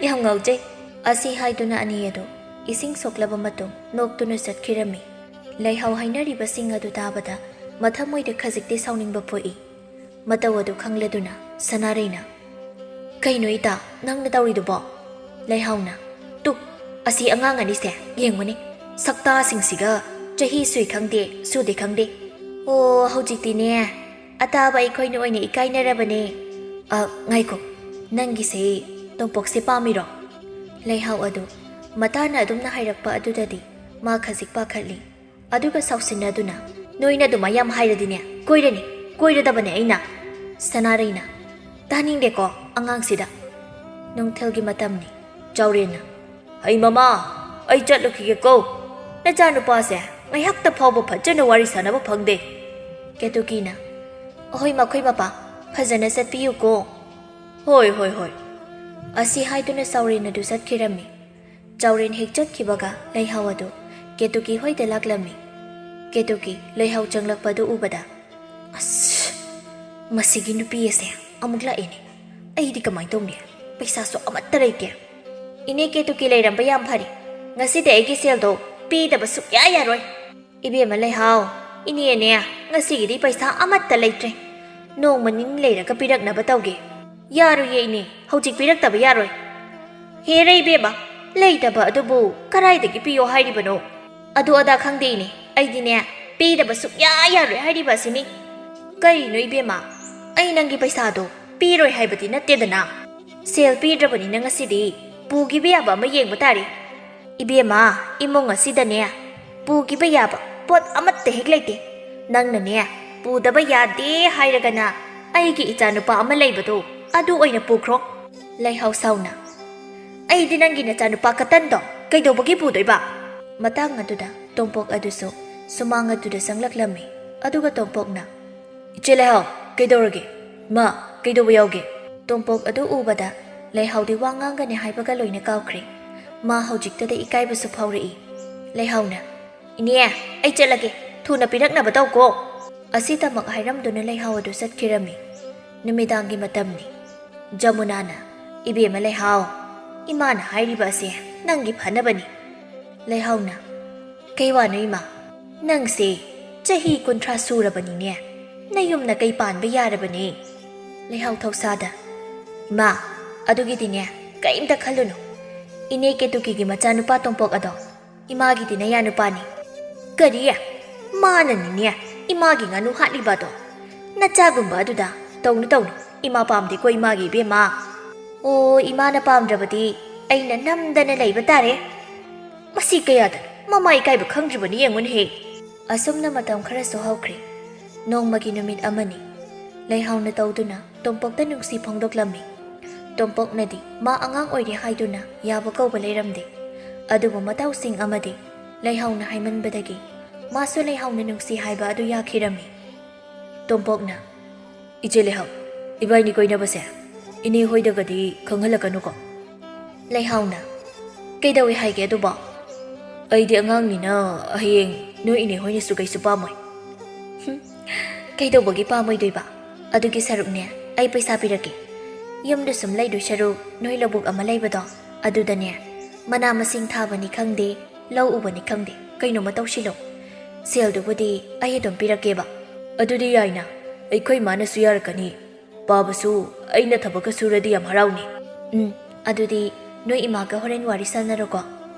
ꯌꯥꯝ ꯉꯥꯎꯖꯩ꯫" ꯑꯁꯤ ꯍꯥꯏꯗꯨꯅ ꯑꯅꯤ ꯑꯗꯨ ꯏꯁꯤꯡ ꯁꯣꯛꯂꯕ ꯃꯇꯨꯡ ꯅꯣꯛꯇꯨꯅ ꯆꯠꯈꯤꯔꯝꯃꯤ꯫ ꯂꯩꯍꯥꯎ ꯍꯥꯏꯅꯔꯤꯕꯁꯤꯡ ꯑꯗꯨ ꯇꯥꯕꯗ ꯃꯊꯃꯣꯏꯗ ꯈꯖꯤꯛꯇꯤ ꯁꯥꯎꯅꯤꯡꯕ ꯄꯣꯛꯏ꯫ ꯃꯇꯧ ꯑꯗꯨ ꯈꯪꯂꯗꯨꯅ ꯁꯅꯥꯔꯩꯅ, "ꯀꯩꯅꯣ ꯏꯇꯥ, ꯅꯪꯅ ꯇꯧꯔꯤꯗꯨꯕꯣ?" ꯂꯩꯍꯥꯎꯅ, "ꯇꯨ, ꯑꯁꯤ ꯑꯉꯥꯡ ꯑꯅꯤꯁꯦ ꯌꯦꯡꯉꯨꯅꯦ, ꯁꯛꯇꯥꯁꯤꯡꯁꯤꯒ꯫ ꯆꯍꯤ ꯁꯨꯏ ꯈꯪꯗꯦ, ꯁꯨꯗꯦ ꯈꯪꯗꯦ꯫ ꯑꯣ, ꯍꯧꯖꯤꯛꯇꯤꯅꯦ, ꯑꯇꯥꯕ ꯑꯩꯈꯣꯏꯅ ꯑꯣꯏꯅ ꯏꯀꯥꯏꯅꯔꯕꯅꯦ꯫ ꯑ, ꯉꯥꯏꯈꯣ, ꯅꯪꯒꯤꯁꯦ ꯇꯣꯝꯄꯣꯛꯁꯦ ꯄꯥꯝꯃꯤꯔꯣ?" ꯂꯩꯍꯥꯎ ꯑꯗꯨ ꯃꯇꯥꯅ ꯑꯗꯨꯝꯅ ꯍꯥꯏꯔꯛꯄ ꯑꯗꯨꯗꯗꯤ ꯃꯥ ꯈꯖꯤꯛ ꯄꯥꯈꯠꯂꯤ꯫ ꯑꯗꯨꯒ ꯁꯥꯎꯁꯤꯟꯅꯗꯨꯅ, "ꯅꯣꯏꯅ ꯑꯗꯨꯃꯥꯏ ꯌꯥꯝ ꯍꯥꯏꯔꯗꯤꯅꯦ, ꯀꯣꯏꯔꯅꯤ, ꯀꯣꯏꯔꯗꯕꯅꯦ ꯑꯩꯅ꯫" ꯁꯅꯥꯔꯩꯅ, "ꯇꯥꯅꯤꯡꯗꯦꯀꯣ ꯑꯉꯥꯡꯁꯤꯗ꯫" ꯅꯨꯡꯊꯤꯜꯒꯤ ꯃꯇꯝꯅꯤ꯫ ꯆꯥꯎꯔꯦꯟꯅ, "ꯍꯩ ꯃꯃꯥ, ꯑꯩ ꯆꯠꯂꯨꯈꯤꯒꯦꯀꯣ꯫ ꯅꯆꯥꯅꯨꯄꯥꯁꯦ ꯉꯥꯏꯍꯥꯛꯇ ꯐꯥꯎꯕ ꯐꯖꯅ ꯋꯥꯔꯤ ꯁꯥꯟꯅꯕ ꯐꯪꯗꯦ꯫" ꯀꯦꯇꯨꯀꯤꯅ, "ꯑꯍꯣꯏ ꯃꯈꯣꯏ ꯃꯄꯥ, ꯐꯖꯅ ꯆꯠꯄꯤꯌꯨꯀꯣ꯫" "ꯍꯣꯏ, ꯍꯣꯏ, ꯍꯣꯏ꯫" ꯑꯁꯤ ꯍꯥꯏꯗꯨꯅ ꯆꯥꯎꯔꯦꯟ ꯑꯗꯨ ꯆꯠꯈꯤꯔꯝꯃꯤ꯫ ꯆꯥꯎꯔꯦꯟ ꯍꯦꯛ ꯆꯠꯈꯤꯕꯒ ꯂꯩꯍꯥꯎ ꯑꯗꯨ ꯀꯦꯇꯨꯀꯤ ꯍꯣꯏꯗ ꯂꯥꯛꯂꯝꯃꯤ꯫ ꯀꯦꯇꯨꯀꯤ ꯂꯩꯍꯥꯎ ꯆꯪꯂꯛꯄꯗꯨ ꯎꯕꯗ, "ꯑꯁ, ꯃꯁꯤꯒꯤ ꯅꯨꯄꯤ ꯑꯁꯦ ꯑꯃꯨꯛ ꯂꯥꯛꯑꯦꯅꯦ꯫ ꯑꯩꯗꯤ ꯀꯃꯥꯏꯅ ꯇꯧꯅꯤ? ꯄꯩꯁꯥꯁꯨ ꯑꯃꯠꯇ ꯂꯩꯇꯦ꯫ ꯏꯅꯦ ꯀꯦꯇꯨꯀꯤ ꯂꯩꯔꯝꯕ ꯌꯥꯝ ꯐꯔꯦ꯫ ꯉꯁꯤꯗꯤ ꯑꯩꯒꯤ ꯁꯦꯜꯗꯣ ꯄꯤꯗꯕ ꯁꯨꯛꯌꯥ ꯌꯥꯔꯣꯏ꯫ ꯏꯕꯦꯝꯃ ꯂꯩꯍꯥꯎ, ꯏꯅꯦꯅꯦ, ꯉꯁꯤꯒꯤꯗꯤ ꯄꯩꯁꯥ ꯑꯃꯠꯇ ꯂꯩꯇ꯭ꯔꯦ꯫ ꯅꯣꯡꯃ ꯅꯤꯅꯤ ꯂꯩꯔꯒ ꯄꯤꯔꯛꯅꯕ ꯇꯧꯒꯦ꯫ ꯌꯥꯔꯣꯏꯌꯦ ꯏꯅꯦ, ꯍꯧꯖꯤꯛ ꯄꯤꯔꯛꯇꯕ ꯌꯥꯔꯣꯏ꯫ ꯍꯦꯔꯦ ꯏꯕꯦꯝꯃ, ꯂꯩꯇꯕ ꯑꯗꯨꯕꯨ ꯀꯗꯥꯏꯗꯒꯤ ꯄꯤꯌꯣ ꯍꯥꯏꯔꯤꯕꯅꯣ? ꯑꯗꯨ ꯑꯗꯥ ꯈꯪꯗꯦ ꯏꯅꯦ, ꯑꯩꯗꯤꯅꯦ, ꯄꯤꯗꯕ ꯁꯨꯛꯌꯥ ꯌꯥꯔꯣꯏ ꯍꯥꯏꯔꯤꯕ ꯑꯁꯤꯅꯤ꯫ ꯀꯔꯤꯅꯣ ꯏꯕꯦꯝꯃ, ꯑꯩ ꯅꯪꯒꯤ ꯄꯩꯁꯥꯗꯣ ꯄꯤꯔꯣꯏ ꯍꯥꯏꯕꯗꯤ ꯅꯠꯇꯦꯗꯅ꯫ ꯁꯦꯜ ꯄꯤꯗ꯭ꯔꯕꯅꯤꯅ ꯉꯁꯤꯗꯤ ꯄꯨꯈꯤꯕ ꯌꯥꯕ ꯑꯃ ꯌꯦꯡꯕ ꯇꯥꯔꯦ꯫ ꯏꯕꯦꯝꯃ, ꯏꯃꯨꯡ ꯑꯁꯤꯗꯅꯦ ꯄꯨꯈꯤꯕ ꯌꯥꯕ ꯄꯣꯠ ꯑꯃꯠꯇ ꯍꯦꯛ ꯂꯩꯇꯦ꯫ ꯅꯪꯅꯅꯦ ꯄꯨꯗꯕ ꯌꯥꯗꯦ ꯍꯥꯏꯔꯒꯅ ꯑꯩꯒꯤ ꯏꯆꯥꯅꯨꯄꯥ ꯑꯃ ꯂꯩꯕꯗꯣ ꯑꯗꯨ ꯑꯣꯏꯅ ꯄꯨꯈ꯭ꯔꯣ꯫ ꯂꯩꯍꯥꯎ ꯁꯥꯎꯅ, "ꯑꯩꯗꯤ ꯅꯪꯒꯤ ꯅꯆꯥꯅꯨꯄꯥ ꯀꯇꯟꯗꯣ ꯀꯩꯗꯧꯕꯒꯤ ꯄꯨꯗꯣꯏꯕ?" ꯃꯇꯥꯡ ꯑꯗꯨꯗ ꯇꯣꯝꯄꯣꯛ ꯑꯗꯨꯁꯨ ꯁꯨꯃꯥꯡ ꯑꯗꯨꯗ ꯆꯪꯂꯛꯂꯝꯃꯤ꯫ ꯑꯗꯨꯒ ꯇꯣꯝꯄꯣꯛꯅ, "ꯏꯆꯦ ꯂꯩꯍꯥꯎ, ꯀꯩꯗꯧꯔꯒꯦ? ꯃꯥ, ꯀꯩꯗꯧꯕ ꯌꯥꯎꯒꯦ?" ꯇꯣꯝꯄꯣꯛ ꯑꯗꯨ ꯎꯕꯗ ꯂꯩꯍꯥꯎꯗꯤ ꯋꯥ ꯉꯥꯡꯒꯅꯤ ꯍꯥꯏꯕꯒ ꯂꯣꯏꯅ ꯀꯥꯎꯈ꯭ꯔꯦ꯫ ꯃꯥ ꯍꯧꯖꯤꯛꯇꯗ ꯏꯀꯥꯏꯕꯁꯨ ꯐꯥꯎꯔꯛꯏ꯫ ꯂꯩꯍꯥꯎꯅ, "ꯏꯅꯦ, ꯑꯩ ꯆꯠꯂꯒꯦ, ꯊꯨꯅ ꯄꯤꯔꯛꯅꯕ ꯇꯧꯀꯣ"꯫ ꯑꯁꯤꯇꯃꯛ ꯍꯥꯏꯔꯝꯗꯨꯅ ꯂꯩꯍꯥꯎ ꯑꯗꯨ ꯆꯠꯈꯤꯔꯝꯃꯤ꯫ ꯅꯨꯃꯤꯗꯥꯡꯒꯤ ꯃꯇꯝꯅꯤ꯫ ꯖꯃꯨꯅꯥꯅ, "ꯏꯕꯦꯝꯃ ꯂꯩꯍꯥꯎ, ꯏꯃꯥꯅ ꯍꯥꯏꯔꯤꯕ ꯑꯁꯦ ꯅꯪꯒꯤ ꯐꯅꯕꯅꯤ"꯫ ꯂꯩꯍꯥꯎꯅ, "ꯀꯩ ꯋꯥꯅꯣ ꯏꯃꯥ? ꯅꯪꯁꯦ ꯆꯍꯤ ꯀꯨꯟꯊ꯭ꯔꯥ ꯁꯨꯔꯕꯅꯤꯅꯦ, ꯅꯌꯨꯝꯅ ꯀꯩ ꯄꯥꯟꯕ ꯌꯥꯔꯕꯅꯦ"꯫ ꯂꯩꯍꯥꯎ ꯊꯧꯁꯥꯗ, "ꯏꯃꯥ, ꯑꯗꯨꯒꯤꯗꯤꯅꯦ ꯀꯔꯤꯝꯇ ꯈꯜꯂꯨꯅꯨ꯫ ꯏꯅꯦ ꯀꯦꯇꯨꯀꯤꯒꯤ ꯃꯆꯥꯅꯨꯄꯥ ꯇꯣꯝꯄꯣꯛ ꯑꯗꯣ ꯏꯃꯥꯒꯤꯗꯤ ꯅꯌꯥ ꯅꯨꯄꯥꯅꯤ"꯫ "ꯀꯔꯤ? ꯃꯥꯅꯅꯤꯅꯦ ꯏꯃꯥꯒꯤ ꯉꯥꯅꯨ ꯍꯥꯠꯂꯤꯕ ꯑꯗꯣ? ꯅꯆꯥꯒꯨꯝꯕ ꯑꯗꯨꯗ ꯇꯧꯅꯨ ꯇꯧꯅꯨ, ꯏꯃꯥ ꯄꯥꯝꯗꯦꯀꯣ ꯏꯃꯥꯒꯤ ꯏꯕꯦꯝꯃ"꯫ "ꯑꯣ, ꯏꯃꯥꯅ ꯄꯥꯝꯗ꯭ꯔꯕꯗꯤ ꯑꯩꯅ ꯅꯝꯗꯅ ꯂꯩꯕ ꯇꯥꯔꯦ꯫ ꯃꯁꯤ ꯀꯌꯥꯗꯅꯣ ꯃꯃꯥ ꯏꯀꯥꯏꯕ ꯈꯪꯗ꯭ꯔꯤꯕꯅꯤ ꯌꯦꯡꯉꯨꯅꯦꯍꯦ"꯫ ꯑꯁꯨꯝꯅ ꯃꯇꯝ ꯈꯔꯁꯨ ꯍꯧꯈ꯭ꯔꯦ꯫ ꯅꯣꯡꯃꯒꯤ ꯅꯨꯃꯤꯠ ꯑꯃꯅꯤ꯫ ꯂꯩꯍꯥꯎꯅ ꯇꯧꯗꯨꯅ ꯇꯣꯝꯄꯣꯛꯇ ꯅꯨꯡꯁꯤ ꯐꯣꯡꯗꯣꯛꯂꯝꯃꯤ꯫ ꯇꯣꯝꯄꯣꯛꯅꯗꯤ ꯃꯥ ꯑꯉꯥꯡ ꯑꯣꯏꯔꯤ ꯍꯥꯏꯗꯨꯅ ꯌꯥꯕ ꯀꯧꯕ ꯂꯩꯔꯝꯗꯦ꯫ ꯑꯗꯨꯕꯨ ꯃꯇꯥꯎꯁꯤꯡ ꯑꯃꯗꯤ ꯂꯩꯍꯥꯎꯅ ꯍꯥꯏꯃꯟꯕꯗꯒꯤ ꯃꯥꯁꯨ ꯂꯩꯍꯥꯎꯅ ꯅꯨꯡꯁꯤ ꯍꯥꯏꯕ ꯑꯗꯨ ꯌꯥꯈꯤꯔꯝꯃꯤ꯫ ꯇꯣꯝꯄꯣꯛꯅ, "ꯏꯆꯦ ꯂꯩꯍꯥꯎ, ꯏꯕꯥꯏꯅꯤ ꯀꯣꯏꯅꯕꯁꯦ ꯏꯅꯦ ꯍꯣꯏꯗꯒꯗꯤ ꯈꯪꯍꯜꯂꯛꯀꯅꯨꯀꯣ"꯫ ꯂꯩꯍꯥꯎꯅ, "ꯀꯩꯗꯧꯏ ꯍꯥꯏꯒꯦ ꯑꯗꯨꯕꯣ? ꯑꯩꯗꯤ ꯑꯉꯥꯡꯅꯤꯅ ꯍꯌꯦꯡ ꯅꯣꯏ ꯏꯅꯦ ꯍꯣꯏꯅꯁꯨ ꯀꯩꯁꯨ ꯄꯥꯝꯃꯣꯏ"꯫ "ꯍꯨꯝ, ꯀꯩꯗꯧꯕꯒꯤ ꯄꯥꯝꯃꯣꯏꯗꯣꯏꯕ? ꯑꯗꯨꯒꯤ ꯁꯔꯨꯛꯅꯦ, ꯑꯩ ꯄꯩꯁꯥ ꯄꯤꯔꯛꯀꯦ"꯫ ꯌꯨꯝꯗ ꯁꯨꯝ ꯂꯩꯗꯣꯏ ꯁꯔꯨꯛ ꯅꯣꯏ ꯂꯧꯕꯨꯛ ꯑꯃ ꯂꯩꯕꯗꯣ, ꯑꯗꯨꯗꯅꯦ ꯃꯅꯥ ꯃꯁꯤꯡ ꯊꯥꯕꯅꯤ ꯈꯪꯗꯦ, ꯂꯧ ꯎꯕꯅꯤ ꯈꯪꯗꯦ, ꯀꯩꯅꯣꯝꯃ ꯇꯧꯁꯤꯜꯂꯣ꯫ ꯁꯦꯜꯗꯨꯕꯨꯗꯤ ꯑꯩ ꯑꯗꯨꯝ ꯄꯤꯔꯛꯀꯦꯕ꯫ ꯑꯗꯨꯗꯤ ꯌꯥꯏꯅ, ꯑꯩꯈꯣꯏ ꯏꯃꯥꯅꯁꯨ ꯌꯥꯔꯛꯀꯅꯤ꯫ ꯄꯥꯕꯁꯨ ꯑꯩꯅ ꯊꯕꯛꯀ ꯁꯨꯔꯗꯤ ꯌꯥꯝ ꯍꯔꯥꯎꯅꯤ꯫ ꯎꯝ, ꯑꯗꯨꯗꯤ ꯅꯣꯏ ꯏꯃꯥꯒ ꯍꯣꯔꯦꯟ ꯋꯥꯔꯤ ꯁꯥꯟꯅꯔꯣꯀꯣ꯫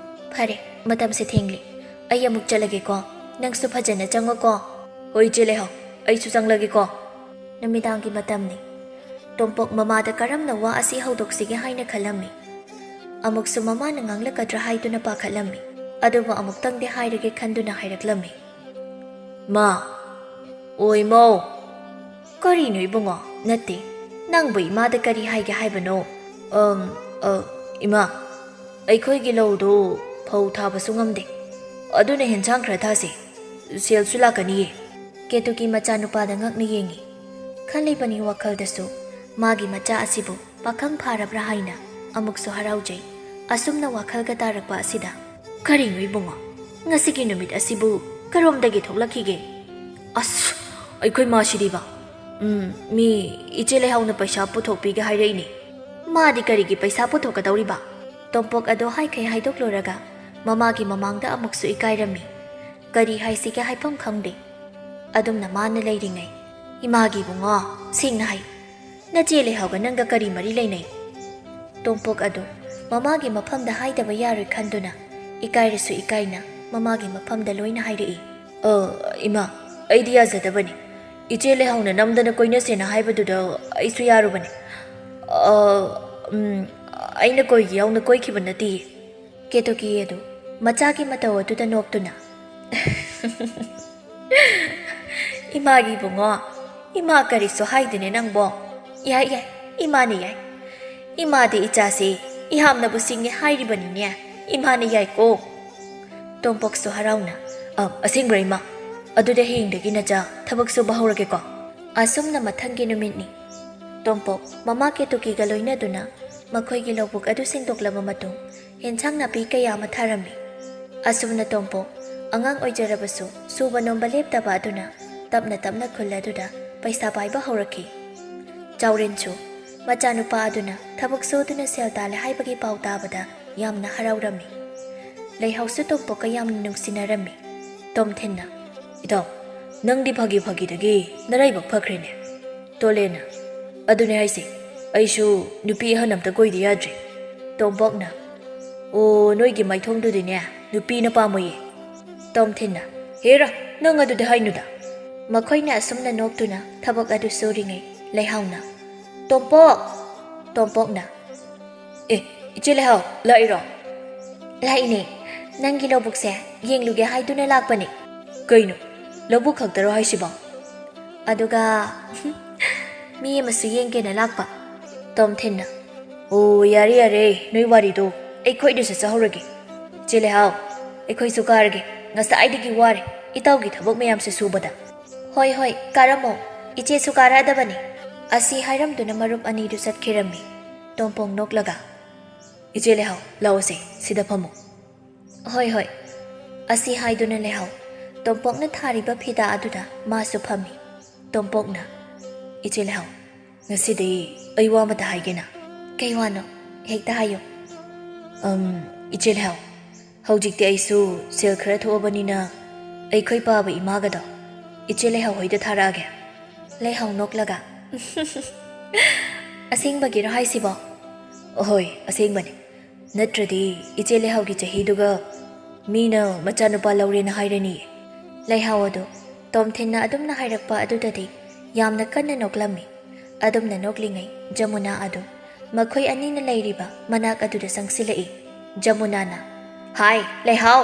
ꯐꯔꯦ, ꯃꯇꯝꯁꯦ ꯊꯦꯡꯂꯦ꯫ ꯑꯩ ꯑꯃꯨꯛ ꯆꯠꯂꯒꯦꯀꯣ꯫ ꯅꯪꯁꯨ ꯐꯖꯅ ꯆꯪꯉꯣꯀꯣ꯫ ꯍꯣꯏ, ꯏꯆꯦ ꯂꯩꯍꯥꯎ, ꯑꯩꯁꯨ ꯆꯪꯂꯒꯦꯀꯣ꯫ ꯅꯨꯃꯤꯗꯥꯡꯒꯤ ꯃꯇꯝꯅꯤ꯫ ꯇꯣꯝꯄꯣꯛ ꯃꯃꯥꯗ ꯀꯔꯝꯅ ꯋꯥ ꯑꯁꯤ ꯍꯧꯗꯣꯛꯁꯤꯒꯦ ꯍꯥꯏꯅ ꯈꯜꯂꯝꯃꯤ꯫ ꯑꯃꯨꯛꯁꯨ ꯃꯃꯥꯅ ꯉꯥꯡꯂꯛꯀꯗ꯭ꯔꯥ ꯍꯥꯏꯗꯨꯅ ꯄꯥꯈꯠꯂꯝꯃꯤ꯫ ꯑꯗꯨꯕꯨ ꯑꯃꯨꯛꯇꯪꯗꯤ ꯍꯥꯏꯔꯒꯦ ꯈꯟꯗꯨꯅ ꯍꯥꯏꯔꯛꯂꯝꯃꯤ꯫ ꯃꯥ꯫ ꯑꯣꯏ, ꯃꯧ꯫ ꯀꯔꯤꯅꯣ ꯏꯕꯨꯡꯉꯣ? ꯅꯠꯇꯦ, ꯅꯪꯕꯨ ꯏꯃꯥꯗ ꯀꯔꯤ ꯍꯥꯏꯒꯦ ꯍꯥꯏꯕꯅꯣ? ꯑꯝ, ꯑ, ꯏꯃꯥ, ꯑꯩꯈꯣꯏꯒꯤ ꯂꯧꯗꯨ ꯐꯧ ꯊꯥꯕꯁꯨ ꯉꯝꯗꯦ, ꯑꯗꯨꯅ ꯍꯦꯟꯁꯥꯡ ꯈꯔ ꯊꯥꯁꯦ, ꯁꯦꯜꯁꯨ ꯂꯥꯛꯀꯅꯤꯌꯦ꯫ ꯀꯦꯇꯨꯀꯤ ꯃꯆꯥꯅꯨꯄꯥꯗ ꯉꯛꯅ ꯌꯦꯡꯉꯤ꯫ ꯈꯜꯂꯤꯕꯅꯤ ꯋꯥꯈꯜꯗꯁꯨ, ꯃꯥꯒꯤ ꯃꯆꯥ ꯑꯁꯤꯕꯨ ꯄꯥꯈꯪ ꯐꯥꯔꯕ꯭ꯔꯥ ꯍꯥꯏꯅ ꯑꯃꯨꯛꯁꯨ ꯍꯔꯥꯎꯖꯩ꯫ ꯑꯁꯨꯝꯅ ꯋꯥꯈꯜꯒ ꯇꯥꯔꯛꯄ ꯑꯁꯤꯗ, ꯀꯔꯤꯅꯣ ꯏꯕꯨꯡꯉꯣ, ꯉꯁꯤꯒꯤ ꯅꯨꯃꯤꯠ ꯑꯁꯤꯕꯨ ꯀꯔꯣꯝꯗꯒꯤ ꯊꯣꯛꯂꯛꯈꯤꯒꯦ? ꯑꯁ, ꯑꯩꯈꯣꯏ ꯃꯥꯁꯤꯗꯤꯕ꯫ ꯎꯝ, ꯃꯤ ꯏꯆꯦ ꯂꯩꯍꯥꯎꯅ ꯄꯩꯁꯥ ꯄꯨꯊꯣꯛꯄꯤꯒꯦ ꯍꯥꯏꯔꯛꯏꯅꯦ꯫ ꯃꯥꯗꯤ ꯀꯔꯤꯒꯤ ꯄꯩꯁꯥ ꯄꯨꯊꯣꯛꯀꯗꯧꯔꯤꯕ? ꯇꯣꯝꯄꯣꯛ ꯑꯗꯣ ꯍꯥꯏꯈꯩ ꯍꯥꯏꯗꯣꯛꯂꯨꯔꯒ ꯃꯃꯥꯒꯤ ꯃꯃꯥꯡꯗ ꯑꯃꯨꯛꯁꯨ ꯏꯀꯥꯏꯔꯝꯃꯤ꯫ ꯀꯔꯤ ꯍꯥꯏꯁꯤꯒꯦ ꯍꯥꯏꯐꯝ ꯈꯪꯗꯦ꯫ ꯑꯗꯨꯝꯅ ꯃꯥꯅ ꯂꯩꯔꯤꯉꯩ, ꯏꯃꯥꯒꯤ ꯏꯕꯨꯡꯉꯣ, ꯁꯦꯡꯅ ꯍꯥꯏ, ꯅꯆꯦ ꯂꯩꯍꯥꯎꯒ ꯅꯪꯒ ꯀꯔꯤ ꯃꯔꯤ ꯂꯩꯅꯩ? ꯇꯣꯝꯄꯣꯛ ꯑꯗꯨ ꯃꯃꯥꯒꯤ ꯃꯐꯝꯗ ꯍꯥꯏꯗꯕ ꯌꯥꯔꯣꯏ ꯈꯟꯗꯨꯅ ꯏꯀꯥꯏꯔꯁꯨ ꯏꯀꯥꯏꯅ ꯃꯃꯥꯒꯤ ꯃꯐꯝꯗ ꯂꯣꯏꯅ ꯍꯥꯏꯔꯛꯏ꯫ "ꯑ, ꯏꯃꯥ, ꯑꯩꯗꯤ ꯌꯥꯖꯗꯕꯅꯤ꯫ ꯏꯆꯦ ꯂꯩꯍꯥꯎꯅ ꯅꯝꯗꯅ ꯀꯣꯏꯅꯁꯦꯅ ꯍꯥꯏꯕꯗꯨꯗ ꯑꯩꯁꯨ ꯌꯥꯔꯨꯕꯅꯤ꯫ ꯑ, ꯎꯝ, ꯑꯩꯅ ꯀꯣꯏꯒꯦ ꯌꯥꯎꯅ ꯀꯣꯏꯈꯤꯕ ꯅꯠꯇꯤꯌꯦ꯫" ꯀꯦꯇꯨꯀꯤ ꯑꯗꯨ ꯃꯆꯥꯒꯤ ꯃꯇꯧ ꯑꯗꯨꯗ ꯅꯣꯛꯇꯨꯅ, "ꯏꯃꯥꯒꯤ ꯏꯕꯨꯡꯉꯣ, ꯏꯃꯥ ꯀꯔꯤꯁꯨ ꯍꯥꯏꯗꯦꯅꯦ ꯅꯪꯕꯣ꯫ ꯌꯥꯏ, ꯌꯥꯏ, ꯏꯃꯥꯅ ꯌꯥꯏ꯫ ꯏꯃꯥꯗꯤ ꯏꯆꯥꯁꯦ ꯌꯥꯝꯅꯕꯨ ꯁꯤꯡꯉꯦ ꯍꯥꯏꯔꯤꯕꯅꯤꯅꯦ꯫ ꯏꯃꯥꯅ ꯌꯥꯏꯀꯣ꯫" ꯇꯣꯝꯄꯣꯛꯁꯨ ꯍꯔꯥꯎꯅ, "ꯑ, ꯑꯁꯦꯡꯕ꯭ꯔꯥ ꯏꯃꯥ? ꯑꯗꯨꯗꯤ ꯍꯌꯦꯡꯗꯒꯤ ꯅꯆꯥ ꯊꯕꯛ ꯁꯨꯕ ꯍꯧꯔꯒꯦꯀꯣ꯫" ꯑꯁꯨꯝꯅ ꯃꯊꯪꯒꯤ ꯅꯨꯃꯤꯠꯅꯤ꯫ ꯇꯣꯝꯄꯣꯛ ꯃꯃꯥ ꯀꯦꯇꯨꯀꯤꯒ ꯂꯣꯏꯅꯗꯨꯅ ꯃꯈꯣꯏꯒꯤ ꯂꯧꯕꯨꯛ ꯑꯗꯨ ꯁꯦꯡꯗꯣꯛꯂꯕ ꯃꯇꯨꯡ, ꯍꯦꯟꯁꯥꯡ ꯅꯥꯄꯤ ꯀꯌꯥ ꯑꯃ ꯊꯥꯔꯝꯃꯤ꯫ ꯑꯁꯨꯝꯅ ꯇꯣꯝꯄꯣꯛ, ꯑꯉꯥꯡ ꯑꯣꯏꯖꯔꯕꯁꯨ ꯁꯨꯕ ꯅꯣꯝꯕ ꯂꯦꯞꯇꯕ ꯑꯗꯨꯅ ꯇꯞꯅ ꯇꯞꯅ ꯈꯨꯜ ꯑꯗꯨꯗ ꯄꯩꯁꯥ ꯄꯥꯏꯕ ꯍꯧꯔꯛꯈꯤ꯫ ꯆꯥꯎꯔꯦꯟꯁꯨ ꯃꯆꯥꯅꯨꯄꯥ ꯑꯗꯨꯅ ꯊꯕꯛ ꯁꯨꯗꯨꯅ ꯁꯦꯜ ꯇꯥꯜꯂꯦ ꯍꯥꯏꯕꯒꯤ ꯄꯥꯎ ꯇꯥꯕꯗ ꯌꯥꯝꯅ ꯍꯔꯥꯎꯔꯝꯃꯤ꯫ ꯂꯩꯍꯥꯎꯁꯨ ꯇꯣꯝꯄꯣꯛꯀ ꯌꯥꯝꯅ ꯅꯨꯡꯁꯤꯅꯔꯝꯃꯤ꯫ ꯇꯣꯝꯊꯤꯟꯅ, "ꯏꯇꯥꯎ, ꯅꯪꯗꯤ ꯐꯥꯒꯤ ꯐꯥꯒꯤꯗꯒꯤ ꯅꯔꯥꯏꯕꯛ ꯐꯈ꯭ꯔꯦꯅꯦ꯫" ꯇꯣꯂꯦꯟꯅ, "ꯑꯗꯨꯅꯦ ꯍꯥꯏꯁꯦ, ꯑꯩꯁꯨ ꯅꯨꯄꯤ ꯑꯍꯟ ꯑꯝꯇ ꯀꯣꯏꯗ ꯌꯥꯗ꯭ꯔꯦ꯫" ꯇꯣꯝꯄꯣꯛꯅ, "ꯑꯣ, ꯅꯣꯏꯒꯤ ꯃꯥꯏꯊꯣꯡꯗꯨꯗꯤꯅꯦ ꯅꯨꯄꯤꯅ ꯄꯥꯝꯃꯣꯏꯌꯦ꯫" ꯇꯣꯝꯊꯤꯟꯅ, "ꯍꯦꯔꯥ, ꯅꯪ ꯑꯗꯨꯗꯤ ꯍꯥꯏꯅꯨꯗ꯫" ꯃꯈꯣꯏꯅ ꯑꯁꯨꯝꯅ ꯅꯣꯛꯇꯨꯅ ꯊꯕꯛ ꯑꯗꯨ ꯁꯨꯔꯤꯉꯩ ꯂꯩꯍꯥꯎꯅ, "ꯇꯣꯝꯄꯣꯛ!" ꯇꯣꯝꯄꯣꯛꯅ, "ꯑꯦ, ꯏꯆꯦ ꯂꯩꯍꯥꯎ, ꯂꯥꯛꯏꯔꯣ?" "ꯂꯥꯛꯏꯅꯦ꯫ ꯅꯪꯒꯤ ꯂꯧꯕꯨꯛꯁꯦ ꯌꯦꯡꯂꯨꯒꯦ ꯍꯥꯏꯗꯨꯅ ꯂꯥꯛꯄꯅꯦ꯫" "ꯀꯩꯅꯣ, ꯂꯧꯕꯨꯛ ꯈꯛꯇꯔꯣ ꯍꯥꯏꯁꯤꯕꯣ?" "ꯑꯗꯨꯒ ꯃꯤ ꯑꯃꯁꯨ ꯌꯦꯡꯒꯦꯅ ꯂꯥꯛꯄ꯫" ꯇꯣꯝꯊꯤꯟꯅ, "ꯑꯣ, ꯌꯥꯔꯦ ꯌꯥꯔꯦ, ꯅꯣꯏ ꯋꯥꯔꯤꯗꯣ, ꯑꯩ ꯈꯣꯏꯗ ꯆꯠꯆꯍꯧꯔꯒꯦ꯫ ꯏꯆꯦ ꯂꯩꯍꯥꯎ, ꯑꯩꯈꯣꯏꯁꯨ ꯀꯥꯔꯒꯦ, ꯉꯁꯥꯏꯗꯒꯤ ꯋꯥꯔꯦ ꯏꯇꯥꯎꯒꯤ ꯊꯕꯛ ꯃꯌꯥꯝꯁꯦ ꯁꯨꯕꯗ꯫" "ꯍꯣꯏ ꯍꯣꯏ, ꯀꯥꯔꯝꯃꯣ, ꯏꯆꯦꯁꯨ ꯀꯥꯔꯛꯑꯗꯕꯅꯤ꯫" ꯑꯁꯤ ꯍꯥꯏꯔꯝꯗꯨꯅ ꯃꯔꯨꯞ ꯑꯅꯤꯗꯨ ꯆꯠꯈꯤꯔꯝꯃꯤ꯫ ꯇꯣꯝꯄꯣꯛ ꯅꯣꯛꯂꯒ, "ꯏꯆꯦ ꯂꯩꯍꯥꯎ, ꯂꯥꯛꯑꯣꯁꯦ, ꯁꯤꯗ ꯐꯝꯃꯣ꯫" "ꯍꯣꯏ ꯍꯣꯏ꯫" ꯑꯁꯤ ꯍꯥꯏꯗꯨꯅ ꯂꯩꯍꯥꯎ ꯇꯣꯝꯄꯣꯛꯅ ꯊꯥꯔꯤꯕ ꯐꯤꯗꯥ ꯑꯗꯨꯗ ꯃꯥꯁꯨ ꯐꯝꯃꯤ꯫ ꯇꯣꯝꯄꯣꯛꯅ, "ꯏꯆꯦ ꯂꯩꯍꯥꯎ, ꯉꯁꯤꯗꯤ ꯑꯩ ꯋꯥ ꯑꯃꯇ ꯍꯥꯏꯒꯦꯅ꯫" "ꯀꯩ ꯋꯥꯅꯣ? ꯍꯦꯛꯇ ꯍꯥꯏꯌꯨ꯫" "ꯑꯝ, ꯏꯆꯦ ꯂꯩꯍꯥꯎ, ꯍꯧꯖꯤꯛꯇꯤ ꯑꯩꯁꯨ ꯁꯦꯜ ꯈꯔ ꯊꯣꯛꯑꯕꯅꯤꯅ ꯑꯩꯈꯣꯏ ꯄꯥꯕ ꯏꯃꯥꯒꯗꯣ ꯏꯆꯦ ꯂꯩꯍꯥꯎ ꯍꯣꯏꯗ ꯊꯥꯔꯛꯑꯒꯦ꯫" ꯂꯩꯍꯥꯎ ꯅꯣꯛꯂꯒ, "ꯑꯁꯦꯡꯕꯒꯤꯔꯣ ꯍꯥꯏꯁꯤꯕꯣ?" "ꯑꯍꯣꯏ, ꯑꯁꯦꯡꯕꯅꯤ꯫ ꯅꯠꯇ꯭ꯔꯗꯤ ꯏꯆꯦ ꯂꯩꯍꯥꯎꯒꯤ ꯆꯍꯤꯗꯨꯒ ꯃꯤꯅ ꯃꯆꯥꯅꯨꯄꯥ ꯂꯧꯔꯦꯅ ꯍꯥꯏꯔꯅꯤꯌꯦ꯫" ꯂꯩꯍꯥꯎ ꯑꯗꯨ ꯇꯣꯝꯊꯤꯟꯅ ꯑꯗꯨꯝꯅ ꯍꯥꯏꯔꯛꯄ ꯑꯗꯨꯗꯗꯤ ꯌꯥꯝꯅ ꯀꯟꯅ ꯅꯣꯛꯂꯝꯃꯤ꯫ ꯑꯗꯨꯝꯅ ꯅꯣꯛꯂꯤꯉꯩ ꯖꯃꯨꯅꯥ ꯑꯗꯨ ꯃꯈꯣꯏ ꯑꯅꯤꯅ ꯂꯩꯔꯤꯕ ꯃꯅꯥꯛ ꯑꯗꯨꯗ ꯆꯪꯁꯤꯜꯂꯛꯏ꯫ ꯖꯃꯨꯅꯥꯅ, "ꯍꯥꯏ, ꯂꯩꯍꯥꯎ,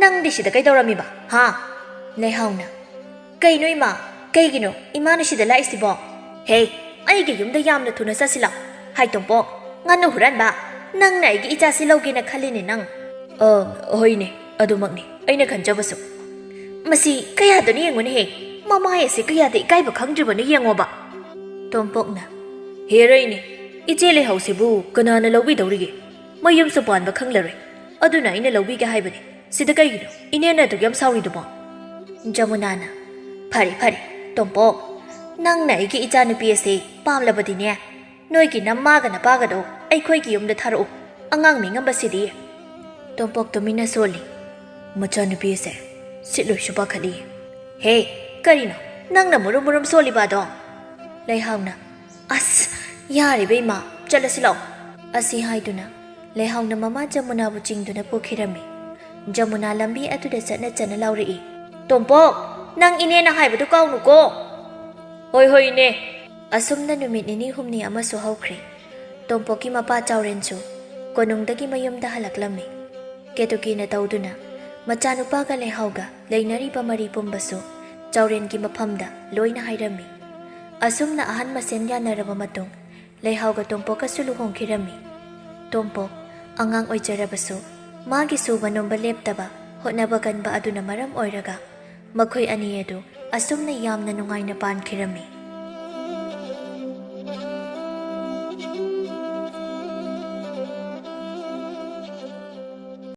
ꯅꯪꯗꯤ ꯁꯤꯗ ꯀꯩꯗꯧꯔꯝꯃꯤꯕ, ꯍꯥ?" ꯂꯩꯍꯥꯎꯅ, "ꯀꯩꯅꯣ ꯏꯃꯥ? ꯀꯩꯒꯤꯅꯣ ꯏꯃꯥꯅ ꯁꯤꯗ ꯂꯥꯛꯏꯁꯤꯕꯣ? ꯍꯦ, ꯑꯩꯒꯤ ꯌꯨꯝꯗ ꯌꯥꯝꯅ ꯊꯨꯅ ꯆꯠꯁꯤ ꯂꯥꯎ꯫ ꯍꯥꯏ ꯇꯣꯝꯄꯣꯛ, ꯉꯥꯅꯨ ꯍꯨꯔꯥꯟꯕ, ꯅꯪꯅ ꯑꯩꯒꯤ ꯏꯆꯥꯁꯤ ꯂꯧꯒꯦꯅ ꯈꯜꯂꯤꯅꯦ ꯅꯪ?" "ꯑ, ꯍꯣꯏꯅꯦ, ꯑꯗꯨꯃꯛꯅꯤ ꯑꯩꯅ ꯈꯟꯖꯕꯁꯨ꯫ ꯃꯁꯤ ꯀꯌꯥꯗꯅꯣ ꯌꯦꯡꯉꯨꯅꯦꯍꯦ, ꯃꯃꯥꯏ ꯑꯁꯤ ꯀꯌꯥꯗ ꯏꯀꯥꯏꯕ ꯈꯪꯗ꯭ꯔꯤꯕꯅꯣ ꯌꯦꯡꯉꯣꯕ꯫" ꯇꯣꯝꯄꯣꯛꯅ, "ꯍꯦꯔꯩꯅꯦ, ꯏꯆꯦ ꯂꯩꯍꯥꯎꯁꯤꯕꯨ ꯀꯅꯥꯅ ꯂꯧꯕꯤꯗꯧꯔꯤꯒꯦ? ꯃꯌꯨꯝꯁꯨ ꯄꯥꯟꯕ ꯈꯪꯂꯔꯣꯏ, ꯑꯗꯨꯅ ꯑꯩꯅ ꯂꯧꯕꯤꯒꯦ ꯍꯥꯏꯕꯅꯤ꯫ ꯁꯤꯗ ꯀꯩꯒꯤꯅꯣ ꯏꯅꯦꯅ ꯑꯗꯨꯛ ꯌꯥꯝ ꯁꯥꯎꯔꯤꯗꯨꯕꯣ?" ꯖꯃꯨꯅꯥꯅ, "ꯐꯔꯦ ꯐꯔꯦ ꯇꯣꯝꯄꯣꯛ, ꯅꯪꯅ ꯑꯩꯒꯤ ꯏꯆꯥꯅꯨꯄꯤ ꯑꯁꯤ ꯄꯥꯝꯂꯕꯗꯤꯅꯦ, "ꯅꯣꯏꯒꯤ ꯅꯃꯥꯒ ꯅꯄꯥꯒꯗꯣ ꯑꯩꯈꯣꯏꯒꯤ ꯌꯨꯝꯗ ꯊꯥꯔꯛꯎ, ꯑꯉꯥꯡ ꯃꯤꯉꯝꯕꯁꯤꯗꯤ"꯫ ꯇꯣꯝꯄꯣꯛ ꯇꯨꯃꯤꯟꯅ ꯁꯣꯜꯂꯤ꯫ ꯃꯆꯥꯅꯨꯄꯤ ꯑꯁꯦ ꯁꯤꯠꯂꯣꯏꯁꯨ ꯄꯥꯈꯠꯂꯤ꯫ "ꯍꯦ, ꯀꯔꯤꯅꯣ ꯅꯪꯅ ꯃꯨꯔꯨꯝ ꯃꯨꯔꯨꯝ ꯁꯣꯜꯂꯤꯕ ꯑꯗꯣ?" ꯂꯩꯍꯥꯎꯅ, "ꯑꯁ, ꯌꯥꯔꯦ ꯏꯕꯦꯝꯃ, ꯆꯠꯂꯁꯤ ꯂꯥꯛꯑꯣ"꯫ ꯑꯁꯤ ꯍꯥꯏꯗꯨꯅ ꯂꯩꯍꯥꯎꯅ ꯃꯃꯥ ꯖꯃꯨꯅꯥꯕꯨ ꯆꯤꯡꯗꯨꯅ ꯄꯨꯈꯤꯔꯝꯃꯤ꯫ ꯖꯃꯨꯅꯥ ꯂꯝꯕꯤ ꯑꯗꯨꯗ ꯆꯠꯅ ꯆꯠꯅ ꯂꯥꯎꯔꯛꯏ, "ꯇꯣꯝꯄꯣꯛ, ꯅꯪ ꯏꯅꯦꯅ ꯍꯥꯏꯕꯗꯨ ꯀꯥꯎꯅꯨꯀꯣ"꯫ "ꯍꯣꯏ, ꯍꯣꯏ, ꯏꯅꯦ"꯫ ꯑꯁꯨꯝꯅ ꯅꯨꯃꯤꯠ ꯅꯤꯅꯤ ꯍꯨꯝꯅꯤ ꯑꯃꯁꯨ ꯍꯧꯈ꯭ꯔꯦ꯫ ꯇꯣꯝꯄꯣꯛꯀꯤ ꯃꯄꯥ ꯆꯥꯎꯔꯦꯟꯁꯨ ꯀꯣꯅꯨꯡꯗꯒꯤ ꯃꯌꯨꯝꯗ ꯍꯜꯂꯛꯂꯝꯃꯤ꯫ ꯀꯦꯇꯨꯀꯤꯅ ꯇꯧꯗꯨꯅ ꯃꯆꯥꯅꯨꯄꯥꯒ ꯂꯩꯍꯥꯎꯒ ꯂꯩꯅꯔꯤꯕ ꯃꯔꯤ ꯄꯨꯝꯕꯁꯨ ꯆꯥꯎꯔꯦꯟꯒꯤ ꯃꯐꯝꯗ ꯂꯣꯏꯅ ꯍꯥꯏꯔꯝꯃꯤ꯫ ꯑꯁꯨꯝꯅ ꯑꯍꯟ ꯃꯁꯦꯟ ꯌꯥꯅꯔꯕ ꯃꯇꯨꯡ ꯂꯩꯍꯥꯎꯒ ꯇꯣꯝꯄꯣꯛꯀꯁꯨ ꯂꯨꯍꯣꯡꯈꯤꯔꯝꯃꯤ꯫ ꯇꯣꯝꯄꯣꯛ ꯑꯉꯥꯡ ꯑꯣꯏꯖꯔꯕꯁꯨ ꯃꯥꯒꯤ ꯁꯨꯕ ꯅꯣꯝꯕ ꯂꯦꯞꯇꯕ ꯍꯣꯠꯅꯕ ꯀꯟꯕ ꯑꯗꯨꯅ ꯃꯔꯝ ꯑꯣꯏꯔꯒ ꯃꯈꯣꯏ ꯑꯅꯤ ꯑꯗꯨ ꯑꯁꯨꯝꯅ ꯌꯥꯝꯅ ꯅꯨꯡꯉꯥꯏꯅ ꯄꯥꯟꯈꯤꯔꯝꯃꯤ꯫